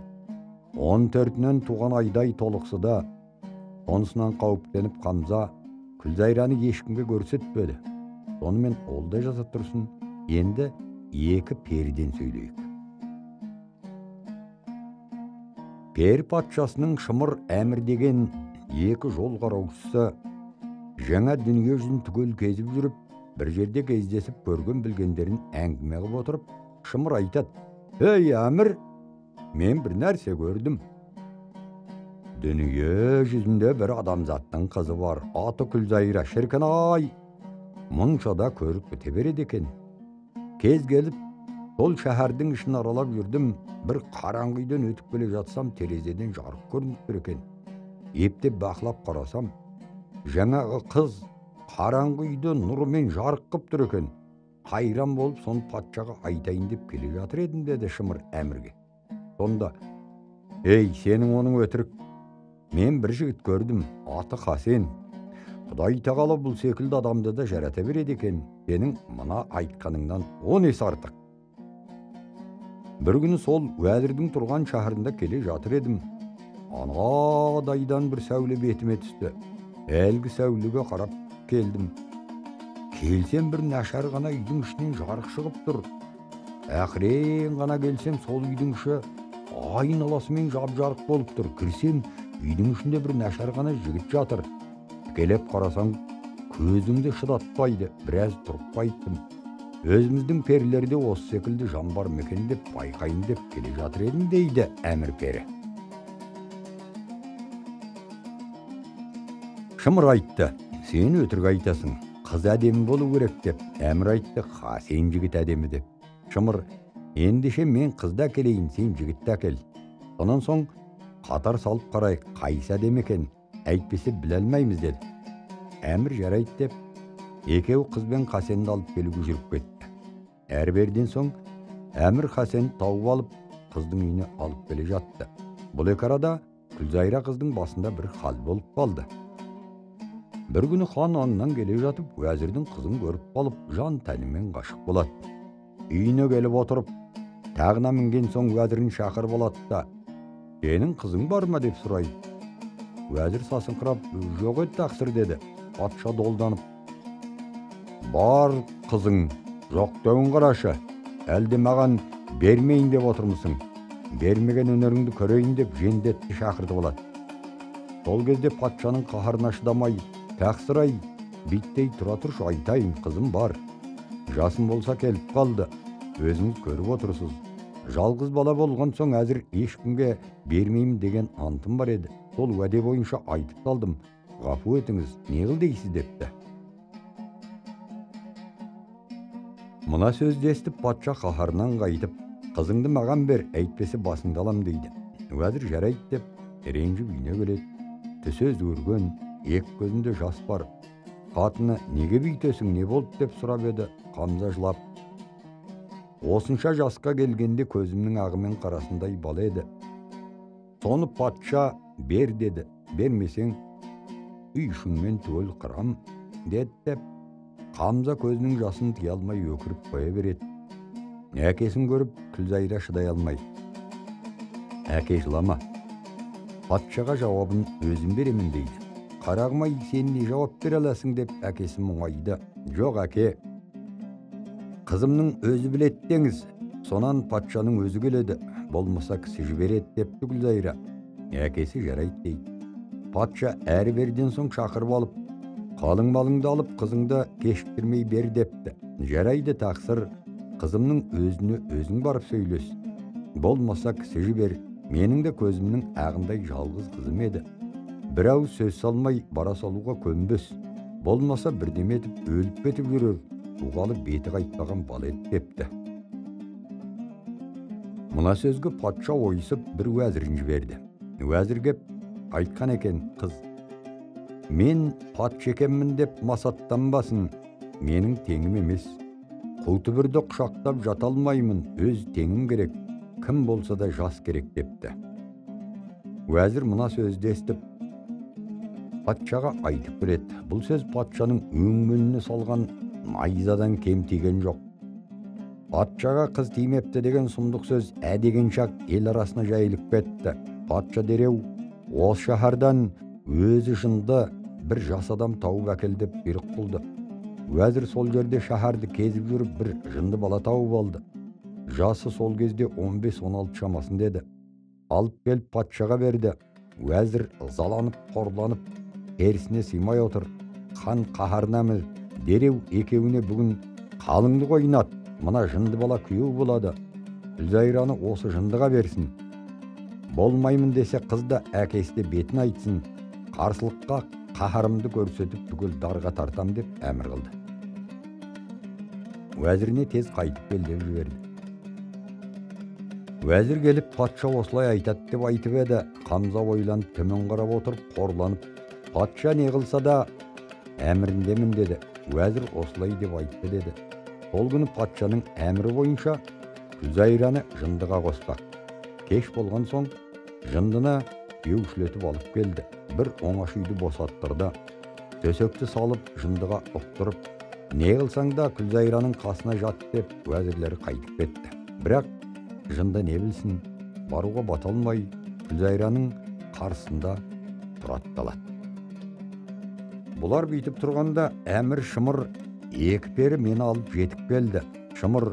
14-нен туған айдай толықсыда. Онысынан қауіптеніп Хамза Күлзайраны ешкімге көрсетпеді. Сонымен ол да жаза тұрсын. Енді екі періден сөйлейік. Пері патшасының Шымыр Әмір деген екі жол қараушысы жаңа дүние жүзін түгел кезіп жүріп, бір жерде кездесіп көрген білгендерін әңгіме қылып отырып, Шымыр айтады: «Ей, Әмір, мен бір нәрсе көрдім. Дүние жүзінде бір адамзаттың қызы бар, аты Күлзайра, шіркін ай, мұншада көріп біте береді екен. Кез келіп, сол шәһәрдің ішін аралап жүрдім, бір қараңғы үйден өтіп келе жатсам, терезеден жарық көрініп тұр екен. Ептеп бақылап қарасам, жаңағы қыз қараңғы үйді нұрымен жарық қып тұр екен. Қайран болып, соны патшаға айтайын деп келе жатыр едім», деді Шымыр Әмірге. Сонда: «Ей, сенің оның өтірік. Мен бір жігіт көрдім, аты Хасен. Құдай тағала бұл секілді адамды да жарата береді екен. Сенің мына айтқаныңнан 10 есе артық. Бір күні сол уәзірдің тұрған шаһарында келе жатыр едім. Анадайдан бір сәуле бетіме түсті. Әлгі сәулеге қарап келдім. Келсем бір нашар ғана үйдің ішінен жарық шығып тұр. Ақырен ғана келсем, сол үйдің іші айналасымен жап-жарық болып тұр. Кірсем, үйдің ішінде бір нашар ғана жігіт жатыр. Тікелеп қарасаң, көзіңді шыдатпайды. Біраз тұрып қайттым. Өзіміздің перілерде осы секілді жан бар ма екен деп байқайын деп келе жатыр едім», дейді Әмір пері. Шымыр айтты: «Сен өтірік айтасың, қыз әдемі болу керек» деп. Әмір айтты: «Хасен жігіт әдемі» деп. Шымыр: «Ендеше мен қызды әкелейін, сен жігітті әкел. Сонан соң қатар салып қарайық, қайсы әдемі екен, әйтпесе біле алмаймыз» деді. Әмір жарайды деп, екеуі қыз бен Хасенді алып келуге жүріп кетті. Әрі-беріден соң Әмір Хасенді тауып алып, қыздың үйіне алып келе жатты. Бұл екі арада Күлзайра қыздың басында бір хал болып қалды. Бір күні хан аңнан келе жатып, уәзірдің қызын көріп қалып, жан тәнімен ғашық болады. Үйіне келіп отырып, тағына мінген соң уәзірін шақырып алады да, «Сенің қызың бар ма?» деп сұрайды. Уәзір сасыңқырап, «Жоқ еді, тақсыр» деді. Патша долданып, «Бар қызың, жоқ деуін қарашы, әлде маған бермейін деп отырмысың? Бермеген өнеріңді көрейін» деп жендетті шақыртып алады. Сол кезде патшаның қаһарына шыдамай, «Тақсыр-ай, биттей тұра тұршы, айтайын, қызым бар. Жасым болса келіп қалды, өзіңіз көріп отырсыз. Жалғыз бала болған соң әзір ешкімге бермеймін деген антым бар еді. Сол уәде бойынша айтып салдым. Ғафу етіңіз, не қыл дейсіз?» депті. Мына сөзді естіп патша қаһарынан қайтып, «Қызыңды маған бер, әйтпесе басыңды алам» дейді. Уәзір жарайды деп, ренжіп үйіне келеді. Түсі өзгерген, Екі көзінде жас бар. Қатыны неге бүйтесің, не болды деп сұрап еді, Қамза жылап, осынша жасқа келгенде көзімнің ағымен қарасындай бала еді. Соны патша бер деді, бермесең үй ішіңмен түгел қырам деді деп Қамза көзінің жасын тыя алмай өкіріп қоя береді. Әкесін көріп Күлзайра шыдай алмай, әке жылама, патшаға жауабын өзім беремін дейді. Қарағым-ай, сен не жауап бере аласың деп әкесі мұңайды. Жоқ әке, қызымның өзі біледі деңіз, сонан патшаның өзі келеді, болмаса кісі жібереді депті Күлзайра. Әкесі жарайды дейді. Патша әрі берден соң шақырып алып, қалың малыңды алып қызыңды кешіктірмей бер депті. Жарайды тақсыр, қызымның өзіне өзің барып сөйлес, болмаса кісі жібер, менің де көзімнің ағындай жалғыз қызым еді. Бір ауыз сөз салмай бара салуға көнбес, болмаса бірдеме етіп өліп кетіп жүрер, туғалы беті қайтпаған бала еді депті. Мына сөзге патша ойысып бір уәзірін жіберді. Уәзір кеп айтқан екен, қыз, мен патша екенмін деп масаттанбасын, менің теңім емес. Қу түбірді құшақтап жата алмаймын, өз теңім керек, кім болса да жас керек депті. Уәзір мына сөзді естіп, патшаға айтып береді. Бұл сөз патшаның өңменіне салған найзадан кем тиген жоқ. Патшаға қыз тимепті деген сұмдық сөз ә деген шақ ел арасына жайылып кетті. Патша дереу осы шаһардан өзі жынды бір жас адам тауып әкел деп бұйрық қылды. Уәзір сол жерде шаһарды кезіп жүріп бір жынды бала тауып алды. Жасы сол кезде 15-16 шамасында еді. Алып келіп патшаға берді. Уәзір ызаланып, қорланып, терісіне сыймай отыр. Хан қаһарына мініп, дереу екеуіне бүгін қалыңдық ойнат, мына жынды бала күйеу болады. Күлзайраны осы жындыға берсін. Болмаймын десе қыз да әкесі де бетін айтсын. Қарсылыққа қаһарымды көрсетіп түгел дарға тартам деп әмір қылды. Уәзіріне тез қайтып кел деп жіберді. Уәзір келіп патша осылай айтады деп айтып еді. Қамза ойланып төмен қарап отырып қорланып, патша не қылса да әміріндемін деді. Уәзір осылай деп айтты деді. Сол күні патшаның әмірі бойынша Күлзайраны жындыға қоспақ. Кеш болған соң жындыны күйеушілетіп алып келді. Бір оңаша үйді босаттырды. Төсекті салып жындыға ұқтырып, не қылсаң да Күлзайраның қасына жат деп уәзірлері қайтып кетті. Бірақ жынды не білсін, баруға бата алмай Күлзайраның қарсысында тұрады қалады. Бұлар бүйтіп тұрғанда әмір Шымыр екі пері мені алып жетіп келді. Шымыр,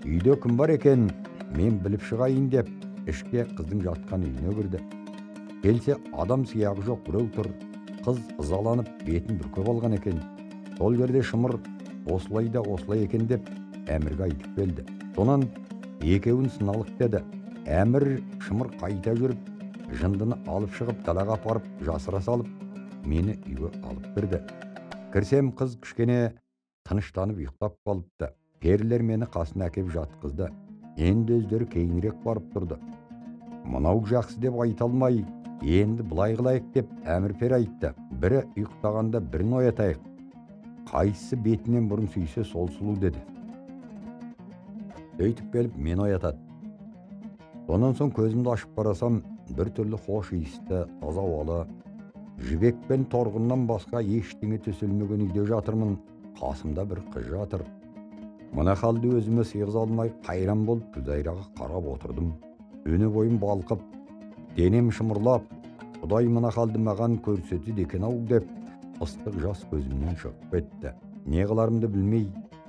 үйде кім бар екен, мен біліп шығайын деп ішке қыздың жатқан үйіне кірді. Келсе адам сияғы жоқ біреу тұр. Қыз ызаланып бетін бүркеп алған екен. Сол жерде Шымыр осылай да осылай екен деп әмірге айтып келді. Сонан екеуін сыналық деді. Әмір Шымыр қайта жүріп, жындыны алып шығып далаға апарып жасыра салып, мені үйге алып кірді. Кірсем қыз кішкене тыныштанып ұйықтап қалыпты. Перілер мені қасына әкеп жатқызды. Енді өздері кейінірек барып тұрды. Мынау жақсы деп айта алмай, енді былай қылайық деп әмір пері айтты. Бірі ұйықтағанда бірін оятайық. Қайсысы бетінен бұрын сүйсе сол сұлу деді. Сөйтіп келіп мені оятады. Сонан соң көзімді ашып қарасам, бір түрлі хош иісті, таза ауалы, жібек пен торғыннан басқа ештеңе төселмеген үйде жатырмын. Қасымда бір қыз жатыр. Мына халді өзіме сыйғыза алмай қайран болып Күлзайраға қарап отырдым. Өне бойым балқып, денем шымырлап, Құдай мына халді маған көрсетеді екен-ау деп ыстық жас көзімнен шығып кетті. Не қыларымды білмей,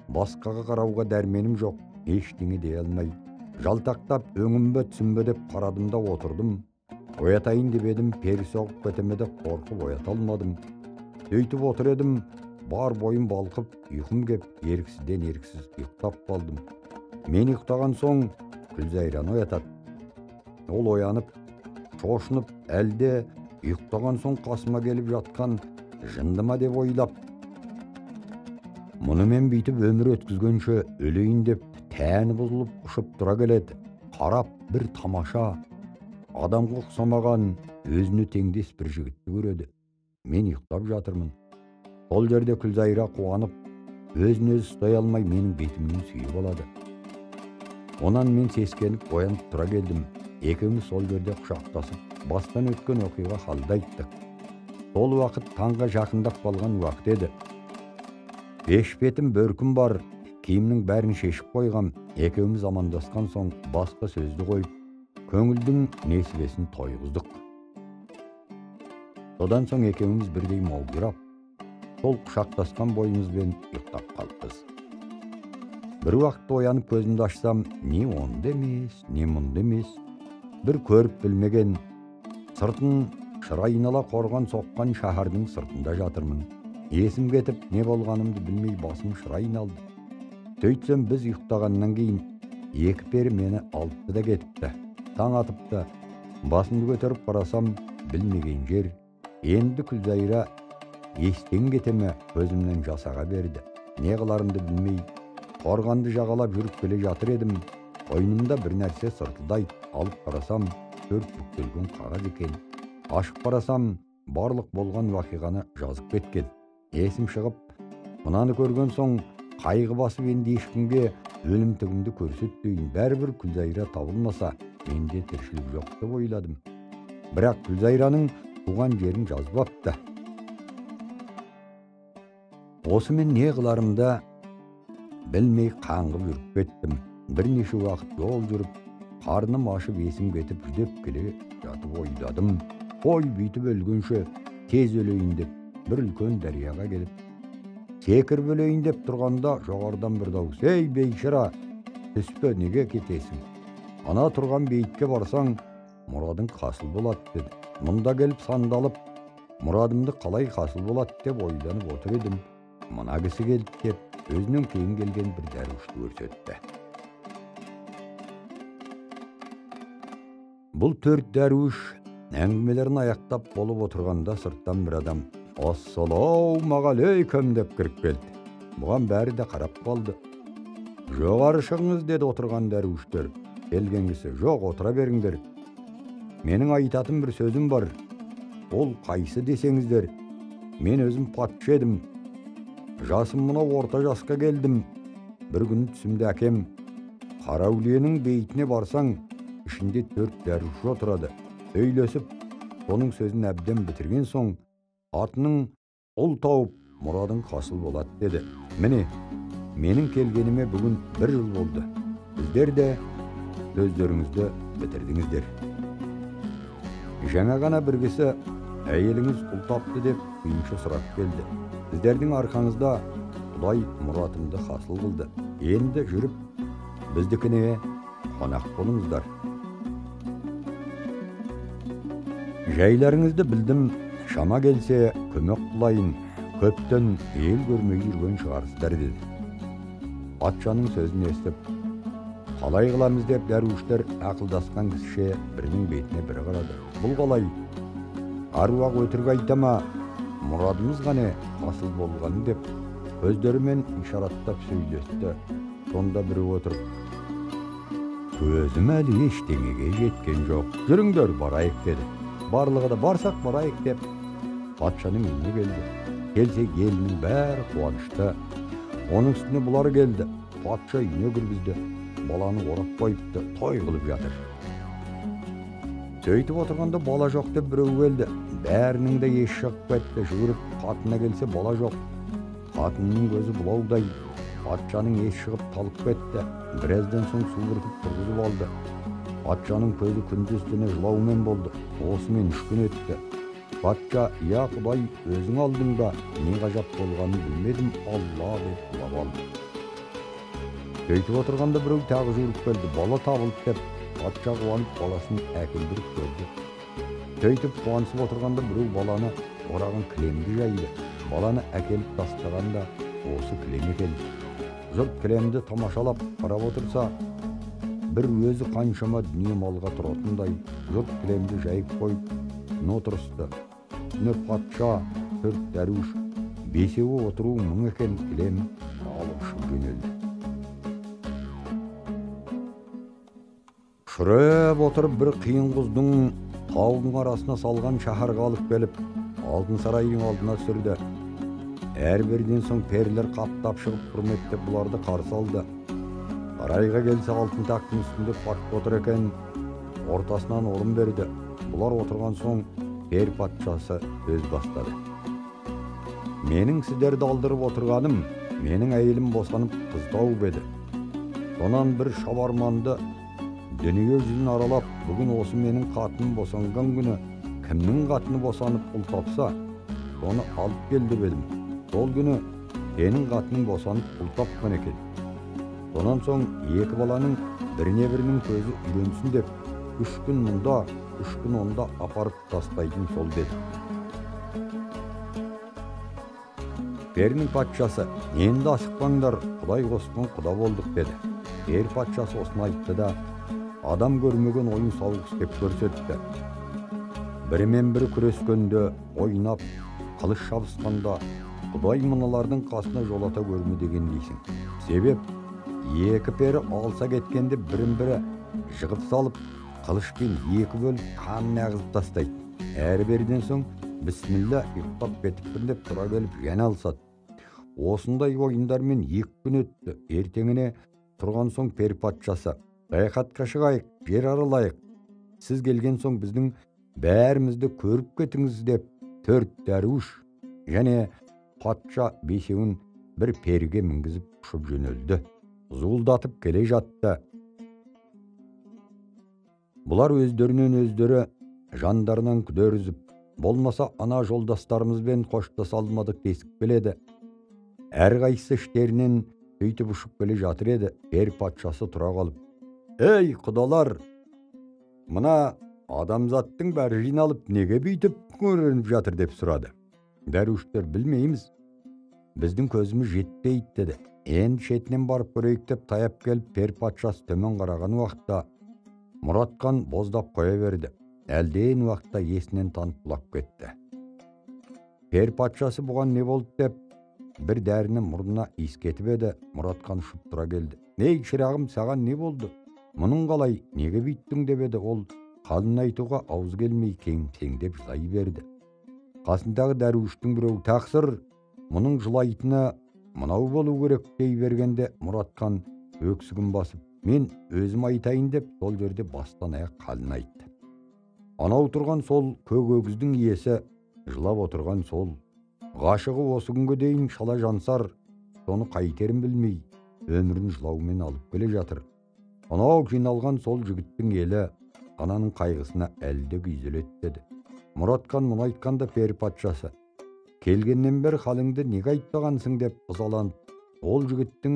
басқаға қарауға дәрменім жоқ, ештеңе дей алмай, жалтақтап өңім бе түсім бе деп қарадым да отырдым. Оятайын деп едім, пері соғып кетеме деп қорқып оята алмадым. Сөйтіп отыр едім, бар бойым балқып, ұйқым кеп, еріксізден еріксіз ұйықтап қалдым. Мен ұйықтаған соң Күлзайраны оятады. Ол оянып, шошынып, әлде ұйықтаған соң қасыма келіп жатқан жынды ма деп ойлап, мұнымен бүйтіп өмір өткізгенше өлейін деп тәні бұзылып ұшып тұра келеді. Қарап бір тамаша, адамға ұқсамаған өзіне теңдес бір жігітті көреді. Мен ұйықтап жатырмын. Сол жерде Күлзайра қуанып, өзін өзі ұстай алмай менің бетімнен сүйіп алады. Онан мен сескеніп оянып тұра келдім. Екеуміз сол жерде құшақтасып, бастан өткен оқиға халды айттық. Сол уақыт таңға жақындап қалған уақыт еді. Бешпетім, бөркім бар, киімнің бәрін шешіп қойғам. Екеуміз амандасқан соң басқа сөзді қойып, көңілдің несібесін тойғыздық. Содан соң екеуміз бірдей маужырап, сол құшақтасқан бойымызбен ұйықтап қалыппыз. Бір уақытта оянып көзімді ашсам, не онды емес, не мұнды емес, бір көріп білмеген, сыртын шырайнала қорған соққан шаһардың сыртында жатырмын. Есім кетіп, не болғанымды білмей басым шырайналды. Сөйтсем, біз ұйықтағаннан кейін екі пері мені алыпты да кетіпті. Таң атыпты. Басымды көтеріп қарасам, білмеген жер. Енді Күлзайра естен кетеме, көзімнен жасаға берді. Не қыларымды білмей, қорғанды жағалап жүріп келе жатыр едім. Қойнымда бір нәрсе сыртылдайды. Алып қарасам, төрт бүктелген қағаз екен. Ашып қарасам, барлық болған уақиғаны жазып кеткен. Есім шығып, мынаны көрген соң қайғы басып енді ешкімге өлімтігімді көрсетпейін. Бәрібір Күлзайра табылмаса, менде тіршілік жоқ деп ойладым. Бірақ Күлзайраның туған жерін жазбапты. Осымен не қыларымды білмей қаңғып жүріп кеттім. Бірнеше уақыт жол жүріп, қарным ашып есім кетіп жүдеп келе жатып ойладым. Қой, бүйтіп өлгенше тез өлейін деп бір үлкен дарияға келіп, секіріп өлейін деп тұрғанда жоғарыдан бір дауыс: «Ей, бейшара, түспе, неге кетесің? Ана тұрған бейітке барсаң, мұрадың қасыл болады», деді. Мұнда келіп сандалып, мұрадымды қалай қасыл болады деп ойланып отыр едім. Мына кісі келді деп, өзінен кейін келген бір дәруішті көрсетті. Бұл төрт дәруіш әңгімелерін аяқтап болып отырғанда сырттан бір адам «Ассалаумағалейкум» деп кіріп келді. Бұған бәрі де қарап қалды. «Жоғары шығыңыз», деді отырған дәруіштер. Келген кісі: «Жоқ, отыра беріңдер. Менің айтатын бір сөзім бар. Ол қайсы десеңіздер, мен өзім патша едім. Жасым мынау орта жасқа келдім. Бір күні түсімде әкем: Қараүленің бейітіне барсаң, ішінде төрт дәруіш отырады. Сөйлесіп, соның сөзін әбден бітірген соң, атының ұл тауып, мұрадың қасыл болады», деді. Міне, менің келгеніме бүгін бір жыл болды. Сіздер де сөздеріңізді бітірдіңіздер. Жаңа ғана бір кісі әйеліңіз ұл тапты деп күйінші сұрап келді. Сіздердің арқаңызда Құдай мұратымды хасыл қылды. Енді жүріп біздікіне қонақ болыңыздар. Жайларыңызды білдім, шама келсе көмек қылайын, көптен ел көрмей жүрген шығарсыздар, деді. Патшаның сөзін естіп, қалай қыламыз деп дәруіштер ақылдасқан кісіше бірінің бетіне бірі қарады. Бұл қалай? Аруақ өтірік айта ма? Мұрадымыз қане хасыл болған деп көздерімен ишараттап сөйлесті. Сонда біреу отырып: «Көзім әлі ештеңеге жеткен жоқ, жүріңдер барайық», деді. Барлығы да барсақ барайық деп патшаның үйіне келді. Келсе, елінің бәрі қуанышты. Оның үстіне бұлар келді. Патша үйіне кіргізді. Баланы орап қойыпты, той қылып жатыр. Сөйтіп отырғанда бала жоқ деп біреу келді. Бәрінің де есі шығып кетті. Жүгіріп қатына келсе, бала жоқ. Қатынның көзі бұлаудай. Патшаның есі шығып талып кетті. Біраздан соң су бүркіп тұрғызып алды. Патшаның көзі күндіз түні жылаумен болды. Осымен 3 күн өтті. Патша: «Я Құдай, өзің алдың ба? Не ғажап болғанын білмедім, Алла», деп жылап алды. Сөйтіп отырғанда біреу тағы жүгіріп келді. Бала табылды деп. Патша қуанып баласын әкелдіріп көрді. Сөйтіп қуанысып отырғанда біреу баланы ораған кілемді жайды. Баланы әкеліп тастағанда осы кілем екен. Жұрт кілемді тамашалап қарап отырса, бір өзі қаншама дүние малға тұратындай. Жұрт кілемді жайып қойып отырысты. Үстіне патша, төрт дәруіш, бесеуі отыру мұң екен. Кілем алып ұшып жөнелді. Шүріп отырып бір қиын құздың таудың арасына салған шаһарға алып келіп, Алтын сарайдың алдына түсірді. Әрбірден соң перілер қаптап шығып құрметтеп бұларды қарсы алды. Сарайға келсе алтын тақтың үстінде патша отыр екен, ортасынан орын берді. Бұлар отырған соң пер патшасы сөз бастады. Менің сіздерді алдырып отырғаным, менің әйелім босанып қыз тауып еді. Сонан бір шабарманды дүние жүзін аралап, бүгін осы менің қатыным босанған күні кімнің қатыны босанып ұл тапса, соны алып кел деп едім. Сол күні сенің қатының босанып ұл тапқан екен. Сонан соң екі баланың біріне бірінің көзі үйренсін деп, 3 күн мұнда, 3 күн онда апарып тастайтын сол деді. Перінің патшасы, енді асықпаңдар, Құдай қосқан құда болдық деді. Пер патшасы осыны айтты да, адам көрмеген ойын сауық істеп көрсетті. Бірімен бірі күрескенде, ойнап, қылыш шабысқанда, Құдай мыналардың қасына жолата көрме деген дейсің. Себеп, екі пері алса кеткенде бірін бірі жығып салып, қылышпен екі бөліп қанын ағызып тастайды. Әрі беріден соң бісміллә ұйықтап кетіппін деп тұра келіп және алысады. Осындай ойындармен 2 күн өтті. Ертеңіне тұрған соң пер патшасы, саяхатқа шығайық, жер аралайық. Сіз келген соң біздің бәрімізді көріп кетіңіз деп 4 дәруіш және патша 5-еуін бір періге мінгізіп ұшып жөнелді. Зуылдатып келе жатты. Бұлар өздерінен өздері жандарынан күдер үзіп, болмаса ана жолдастарымызбен қоштаса алмадық десіп келеді. Әрқайсысы іштерінен сөйтіп ұшып келе жатыр еді. Пер патшасы тұра қалып, «Ей, құдалар, мына адамзаттың бәрі жиналып неге бүйтіп көрініп жатыр?» деп сұрады. Дәруіштер, білмейміз, біздің көзіміз жетпейді деді. Енді шетінен барып көрейік деп таяп келіп, пер патшасы төмен қараған уақытта Мұратхан боздап қоя берді. Әлден уақытта есінен танып құлап кетті. Пер патшасы бұған не болды деп бір дәріні мұрнына иіскетіп еді, Мұратхан ұшып тұра келді. «Ей, шырағым, саған не болды? Мұның қалай, неге бүйттің?» деп еді. Ол қалын айтуға ауыз келмей кеңсеңдеп жылай берді. Қасындағы дәруіштің біреуі, тақсыр, мұның жылайтыны мынау болу керек дей бергенде Мұратхан өксігін басып, мен өзім айтайын деп сол жерде бастан аяқ қалын айтты. Анау тұрған сол көк өгіздің иесі, жылап отырған сол. Ғашығы осы күнге дейін шала жансар, соны қайтерін білмей, өмірін жылаумен алып келе жатыр. Анау жиналған сол жігіттің елі ананың қайғысына әлі де күйзеледі деді. Мұратхан мұны айтқанда пері патшасы, келгеннен бері халіңді неге айтпағансың деп ызаланып, ол жігіттің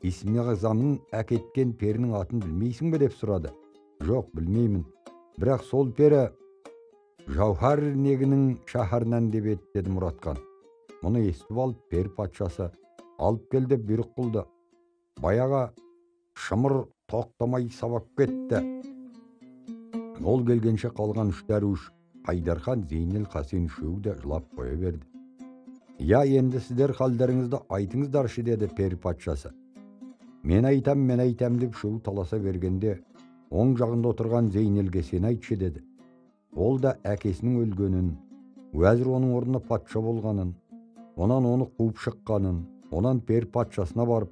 исми-ағзамын әкеткен перінің атын білмейсің бе деп сұрады. Жоқ, білмеймін. Бірақ сол пері Жауһар негінің шаһарынан деп еді деді Мұратхан. Мұны естіп алып, пер патшасы алып кел деп бұйрық қылды. Баяғы шымыр тоқтамай сабап кетті. Ол келгенше қалған 3 дәруіш Айдархан, Зейнел, Қасен үшеуі де жылап қоя берді. «Я, енді сіздер халдеріңізді айтыңыздаршы» деді пер патшасы. «Мен айтам, мен айтам» деп үшеуі таласа бергенде, оң жағында отырған Зейнелге сен айтшы деді. Ол да әкесінің өлгенін, уәзір оның орнына патша болғанын, онан оны қуып шыққанын, онан пер патшасына барып,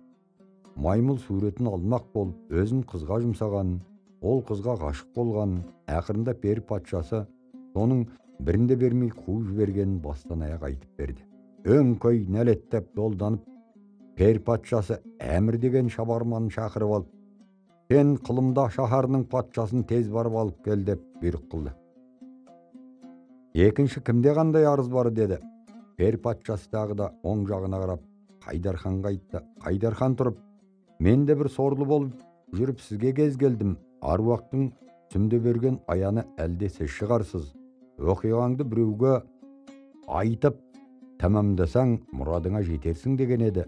маймыл суретін алмақ болып, өзін қызға жұмсағанын, ол қызға ғашық болғанын, ақырында пер патшасы соның бірінде бермей қуып жібергенін бастан аяқ айтып берді. Өңкөй нәлеттеп долданып, пер патшасы Әмір деген шабарманын шақырып алып, сен Қылымда шаһарының патшасын тез барып алып кел деп бұйрық қылды. Екінші кімде қандай арыз бар деді. Пер патшасы тағы да оң жағына қарап Қайдарханға айтты. Қайдархан тұрып, мен де бір сорлы болып жүріп сізге кез келдім. Аруақтың түсімде берген аяны әлде сіз шығарсыз. Оқиғаңды біреуге айтып тәмамдасаң мұрадыңа жетерсің деген еді.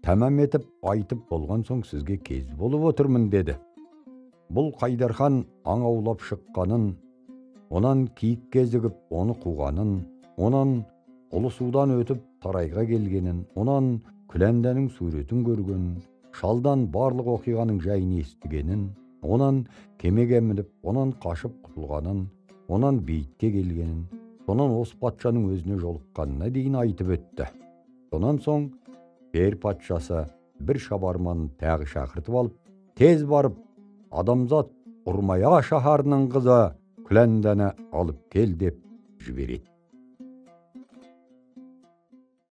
Тәмам етіп айтып болған соң сізге кез болып отырмын деді. Бұл Қайдархан аң аулап шыққанын, онан киік кезігіп оны қуғанын, онан ұлы судан өтіп сарайға келгенін, онан Күләнданың суретін көргенін, шалдан барлық оқиғаның жайын естігенін, онан кемеге мініп, онан қашып құтылғанын, онан бейітке келгенін, Сонан осы патшаның өзіне жолыққанына дейін айтып өтті. Сонан соң пер патшасы бір шабарманын тағы шақыртып алып, тез барып, адамзат Ұрмая шаһарының қызы Күләнданы алып кел деп жібереді.